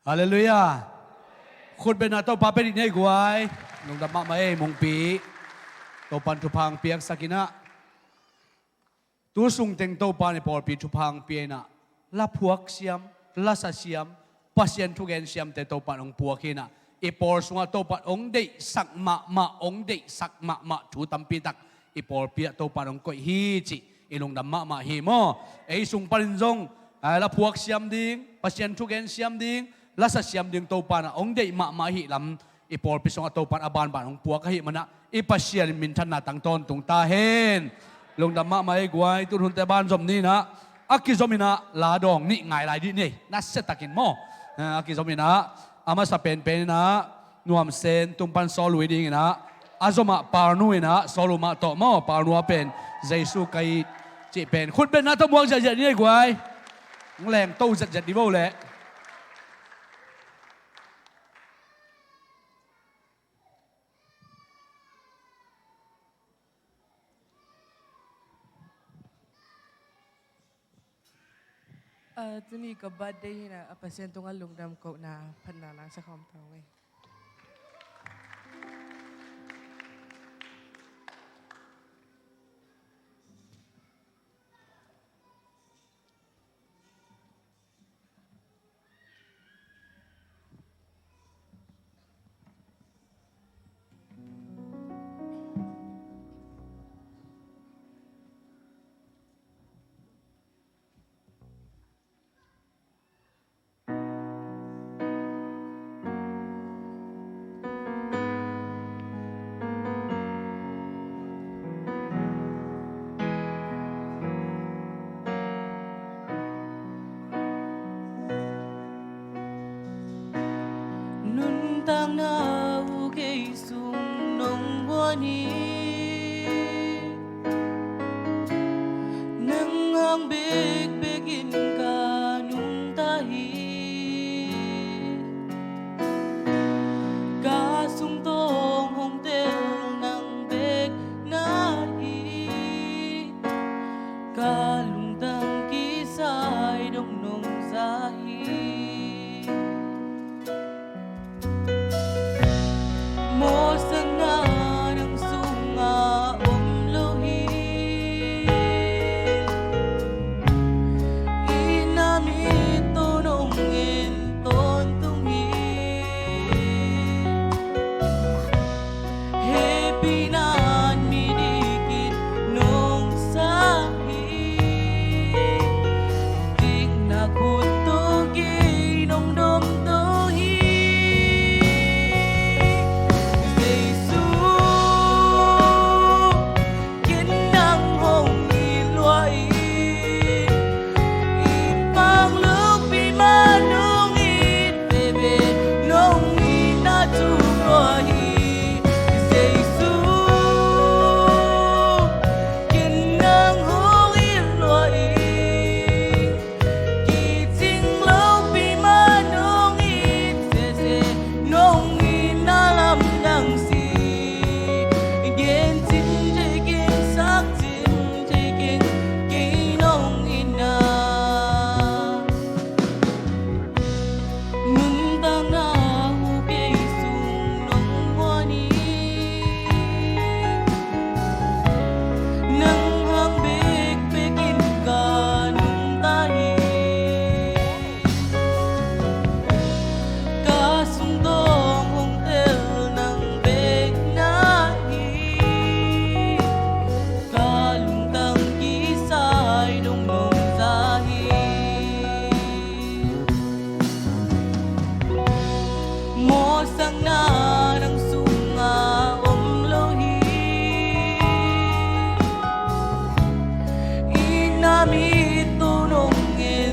Halleluiah. Khutbetna Topa pia dih ni ei guai. Lungdam mahmah ei, Mungpi. Topa'n thupha hong piaksak in ah. Tu sungteng Topa'n i pawlpi thupha hong pia in ah, la phuak siam, la sa siam, Pasian thugen siamte Topa'n hong puak hi in ah, i pawl sungah Topa'n hong deihsak mahmah, hong deihsak mahmah thu tampi tak i pawlpi ah Topa'n hong koih hi cih i lungdam mahmah hi maw. Ei sung panin zong, ah, la phuak siam ding, Pasian thugen siam ding, la sa siam ding Topa'n ah hong deih mahmah ahih lam i pawlpi sungah Topa'n a banban hong puak ahih manah i Pasian in minthanna tang tawntung ta hen. Lungdam mahmah ei guai. Tun hunte banzom ni in ah, a kizom in ah la dawng nih ngai lai dih ni ei, nasia takin maw. Eh, a kizom in ah, a masa penpen in ah Nuam Sen tung pan Sawl Lui ding in ah, a zom ah Pal Nu in ah Sawl Lui mah tawh maw, Pal Nu a pen Jesu ka it cih pen khutbetna tawh muak ziahziah ni ei guai. Hong leng to ziahziah dih vo leh. Ah, tuni ka birthday hi in ah, a Pasian tungah lungdam kohna phatna la sa khawm ta ung ei. Nuntakna uh kei sung nong guan hi. Nang hang bekbek in ka nungta hi. Ka sungtawng hong tel nang bek na hi. Ka lungtang kisai dong nong za hi. Mawhsakna nang sungah om lo hi. Itna mit tawh nong en tawntung hi. Hehpihna in mi dik in nong sa hi. Dikna khut tawh kei nong domto hi. Jesu, ken nang hong it lua in, it pak lopi mah nong it veve, nong itna tu lua hi. Jesu, ken nang hong it lua in, kicing lopi mah nong it sese, nong itna lamdang si. Gen cing thei keng, sak cing thei keng, kei nong itna. Nuntakna uh kei sung nong guan hi. Nang hang bekbek in ka nungta hi. Ka sungtawng hong tel nang bek na hi. Ka lungtang kisai dong nong za hi. Mawhsakna nang sungah om lo hi. Itna mit tawh nong en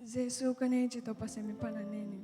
Jesu ka nei ci tawh Pasian min pan na nei ni.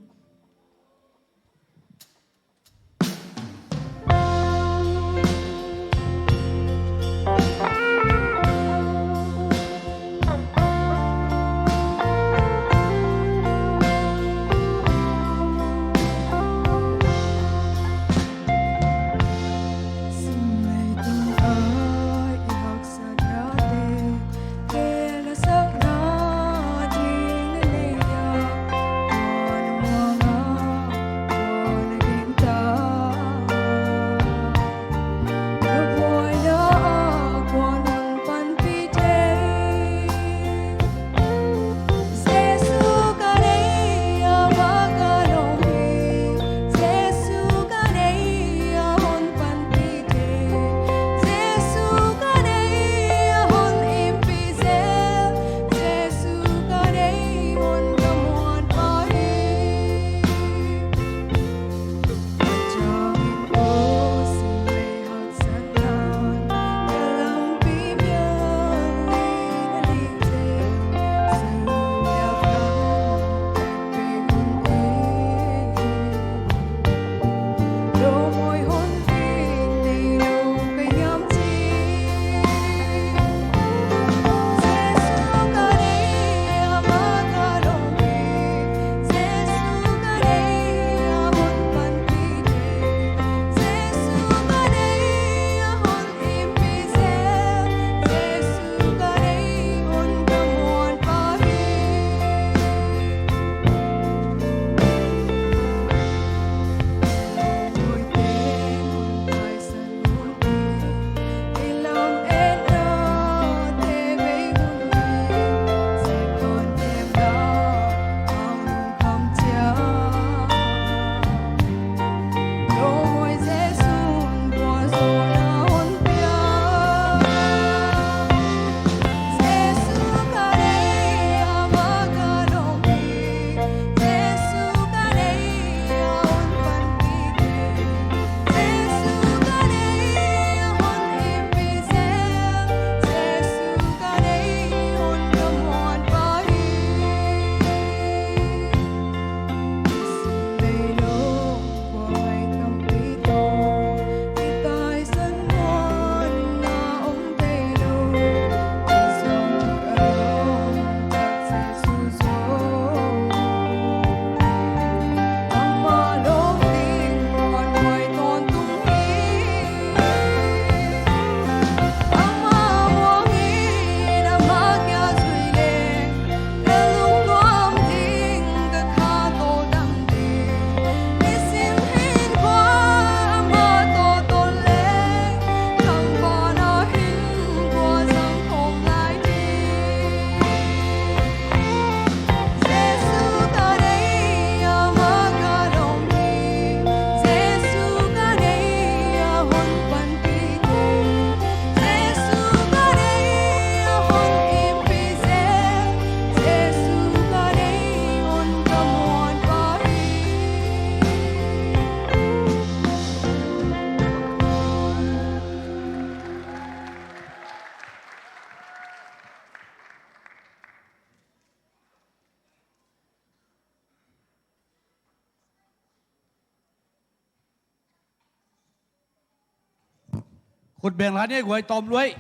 Khut beng la ni ei guai, tawm luai.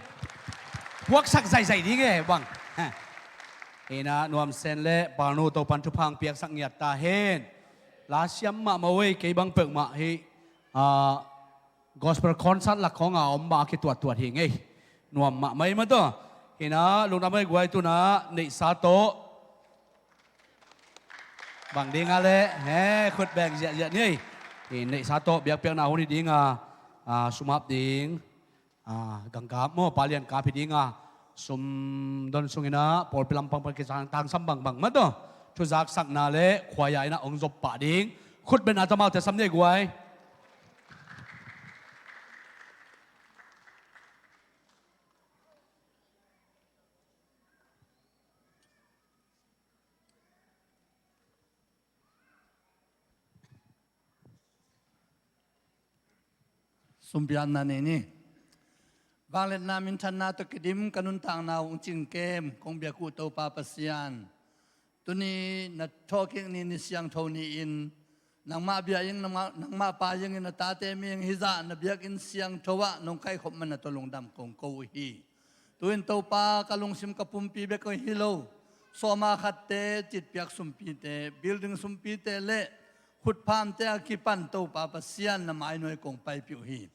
Puaksak zaizai ding e bang. Hi na, Nuam Sen le Palnu, Topan thupha piaksak ngiat ta hen. La siam mahmah ei, kei bang peuhmah hi. Ah, gospel concert lak khawng a om mah a kituattuat hi ngei. Nuam mahmah ei mah tawh. Hi na, lungdam ei guai, tu na neihsa tawh. Bang ding a le, he, khut beng ziahziah ni ei. Hi, neihsa tawh biakpiakna hun hi ding a, a, sum ap ding. A, gangkap maw, palian kap hi ding a. Sum don sung hi na, pawlpi lampang pan kisang tangsam bangbang mah tawh. Thu zaksakna le khuaia in a hong zop pah ding. Khut beng a tamaute sam ni ei guai. Sumpiakna nei ni. Vangliatna minthanna tawh kidim ka nuntakna uh hong cingkem kong biak uh Topa Pasian, Tuni na thawhkik ni, ni siangtho ni-in nangmah biakinn, nangmah, nangmah pa ziangin na tate ming hizah na biakinn siangtho ah nong kaihkhop man na tawh lungdam kong ko uh hi. Tu-in Topa, ka lungsim ka pumpi bek hi lo, sawma khatte, citpiak sumpite, building sumpite le khutphamte a kipan Topa Pasian na mainuai kong paipih uh hi.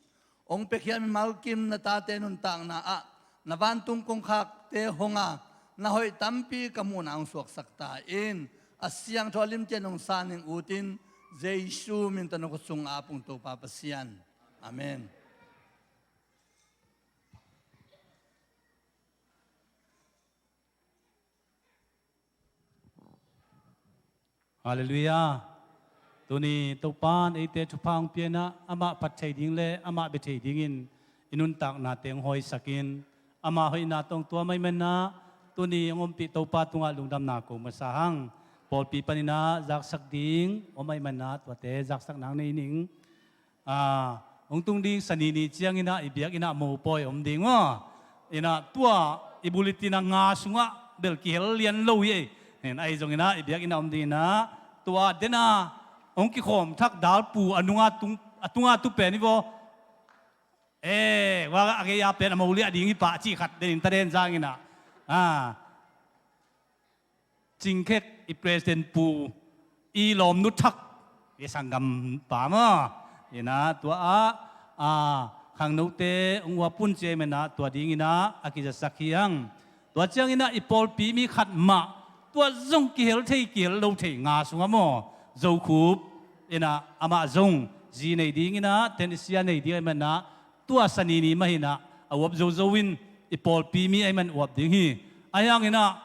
Hong piakhia mimal kim na tate nuntakna ah na vantung kongkhakte hong a, na hoih tampi ka muhna hong suaksak ta in, a siangtho a limte nong san ning utin, Jesu min tawh na khut sung a pung Topa Pasian. Amen. Halleluiah. Tuni Topan eite thupha hong pia-in ah, amah phat thei ding le amah bia thei dingin i nuntaknate hong hawisakin, ama hoihna tawh hong tuam ahih manin ah, tuni hong ompih Topa tungah lungdamna ko masa hang. Pawlpi panin ah zaksak ding om ahih manin ah, tuate zaksak nang nei ning. Aa, hong tung ding Sani ni ciangin ah i biakinn ah mopawi om ding maw. In ah tua i bulletin a nga sungah bel kihel lian lo hi ei. In ah, ahi zongin ah i biakinn ah om ding in ah, tua den a hong kikhawm thak dalpu a nunga tung, a tunga tu pen hi vaw. Eh, wa a gei a pen a mo liah ding hi pah cih khat den in ta den zangin ah. Aa. Cingkhek i president pu, i lawmnu thak, i sanggampa maw. In ah tua ah, a, khangnote hong uap un ci ahih manin ah, tua dingin ah a kizatsak hi hang. Tua ciangin ah i pawlpi mi khat mah, tua zong kihel thei kihel lo thei nga sungah maw, Zo Khup, in ah amah zong zi nei dingin ah, tenisia nei ding ahih manin ah, tua Sani ni mah in ah a uap zozo in, i pawlpi mi ahih manin uap ding hi. Ahi hangin ah,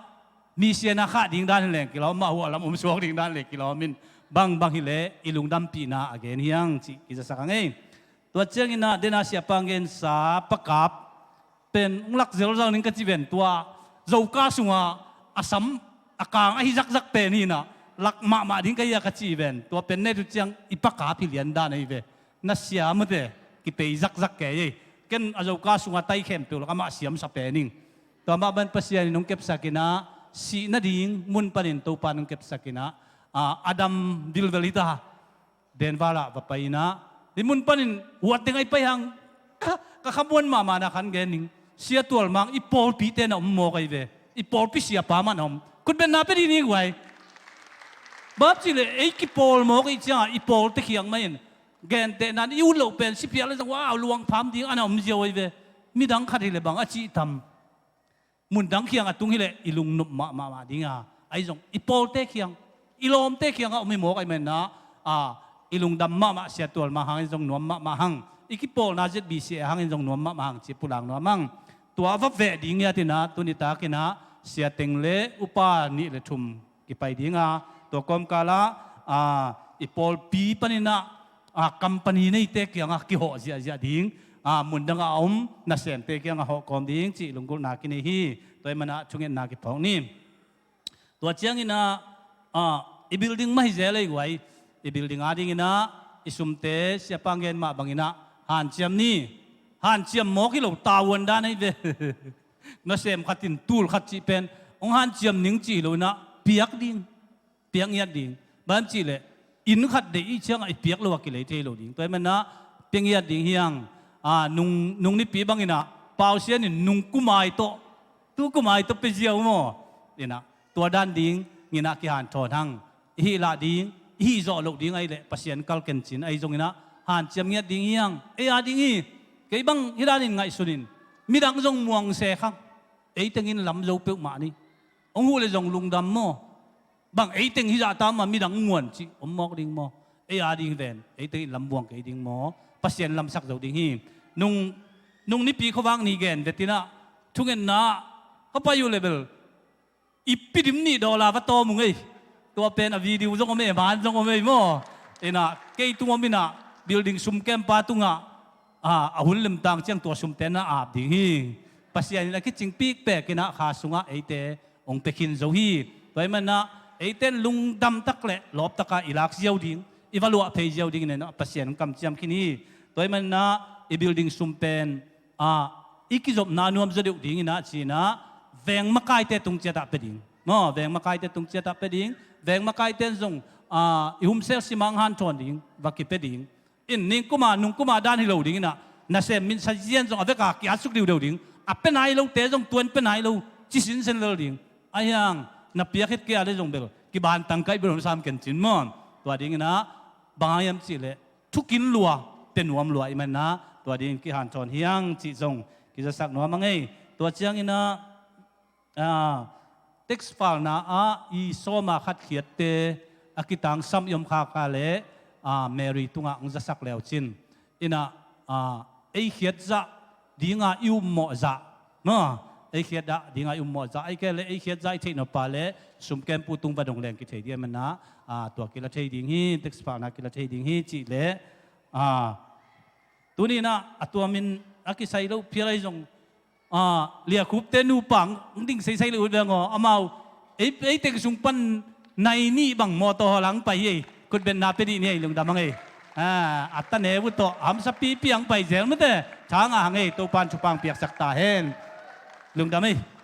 mi sian a khah ding dan hi leng kilawm, amah hua lam om suak ding dan le kilawm in, bangbang hi leh i lungdampihna a gen hi hang cih kizatsak hang ei. Tua ciangin ah den a siapa hong gensa Pa Kap pen hong lak zelzel ning ka ci ven, tua Zoka sungah a sam a kang ahi zakzak pen hi in ah, lak mahmah ding ka hi a ka ci ven, tua pen nei tu ciang i Pa Kap hi lian dan ahi ve. Na siam uh teh, kipei zakzak kei ei. Ken a Zoka sungah tai khempeuh lak amah siamsa pen ing. Tua mah bang Pasian in hong kepsak in ah, sih nading mun panin Topan hong kepsak in ah, a, a dam vilvel hi ta. Denver ah va pai in ah, hih mun panin huat teng a i pai hang, ka, ka khamuan mahmah na khan gen ning. Sia Tual Mang i pawlpite na om mawk ahi ve. I pawlpi siapa mah na om. Khutbetna pia dih ni guai. Bang hang hiam cih leh ei kipawl mawk ahih ciangah i pawlte kiang mah in gentehna in i ut loh pen si phial le zong, wow, luang pham ding a na om ziau ahi ve. Midang khat hi leh bang a cih tam. Mundang kiang a tung hi leh i lungnop mahmah ding a, ahi zong i pawlte kiang, i lawmte kiangah om hi mawk ahih manin ah, a, i lungdam mahmah, Sia Tual Mang hangin zong nuam mahmah hang, i kipawlna Z B C A hangin zong nuam mahmah hang ci pulak nuam hang. Tua a va veh ding hi a, tu-in ah, tuni takin ah sia teng le upa nih le thum kipai ding a, tua kawmkal ah, a, i pawlpi panin ah, a, company neite kiangah kihawh ziahziah ding, a, mundang a om nasemte kiangah hawhkawm ding cih lunggulhna kinei hi. Tua ahih manin ah thungetna kiphawk ni. Tua ciangin ah, a, i building mah hi zel ei guai, i building adingin ah i sumte siapa hong gen mah bangin ah hanciam ni. Hanciam mawk hi lo, tavuan dan ahi ve. Nasem khat in tul khat cih pen hong hanciam ning cih hi lo in ah, piak ding, piak ngiat ding. Bang hang hiam cih leh inn khat deih i hih ciangah i piak lo a kilei thei lo ding. Tua ahih manin ah piak ngiat ding hi hang. A, nung, nung nipi bangin ah Pau Sian in nung kumai tawh, tu kumai tawh pia ziau maw. In ah tua dan dingin ah kihanthawn hang. I hih lah ding, i hih zawh loh ding ahih leh Pasian kal ken cin, ahi zongin ah hanciam ngiat ding hi hang. Ei a ding hi. Kei bang hih danin ngaihsun in, midang zong muang se khang. Ei tengin lam zo peuhmah ni. Hong huh leh zong lungdam maw. Bang ei teng hizah ta mah, midang muan cih om mawk ding maw. Ei a ding hi ven, ei tengin lam muang kei ding maw. Pasian lamsak zo ding hi. Nung, nung nipi khuavak ni gen vet in ah, thungetna ah ka pai uh leh bel ippi dim nih dollar va tawm ung ei. Tua pen a video zong om ei, man zong om ei maw. In ah kei tung om in ah, building sum kempa tungah, a, a hun lemtang ciang tua sumte na ap ding hi. Pasian in a kicing pikpek in ah kha sungah eite hong pia khin zo hi. Tua ahih manin ah eite in lungdam tak le lawp taka i lak ziau ding, i va luah phei ziau dingin ah Pasian hong kamciam khin hi. Tua ahih manin ah i building sum pen, a, i kizopna nuam zaw deuh dingin ah ci-in ah veng makaite tung ciat ah pia ding. Maw, veng makaite tung ciatah pia ding, veng makaite in zong, ah, i humsel simang hanthawn ding, va kipia ding. In ningkuma, nungkuma dan hi lo ding inah, nasem minsa zian zong a veka kiatsuk diudeu ding. A pia nai lote zong tuan pia nai lo, ci sinsen lel ding. Ahiang, na piak het kei a le zong bel, kibantang kai bel sam ken cin maw. Tua ding inah, bang hang hiam cih leh, thukin lua, pia nuam lua i manah, tua ding kihanthawn hiang cih zong, kizasak nuam a ngei. Tua ciang inah, ah, text falna ah i sawma khat khiatte a kitangsam i om khakha le, ah, Mary tungah hong zasak leu cin. Inah, ah, ei khiat zah dinga i ummawh zah. Maw, ei khiat zah dinga i ummawh zah. Ei kei le ei khiat zah i theih nop pa le sumkempu tung va dong leng kithei ding a manah, ah, tua kila thei ding hi, text falna kila thei ding hi, cih le, ah, tuni inah a tuamin a kisai lo phial ahi zong, ah, Liakhupte nupa ang ding seisai le ut veng aw, amau, ei, ei teng sung pan nai nih bang mawtaw hawlang pai hi ei, khutbetna pia dih ni ei, lungdam a ngei. Ah, a ta ne uh tawh, hamsa pipi ang pai zel mate, thang a hang ei, Topan thupha piaksak ta hen. Lungdam ei.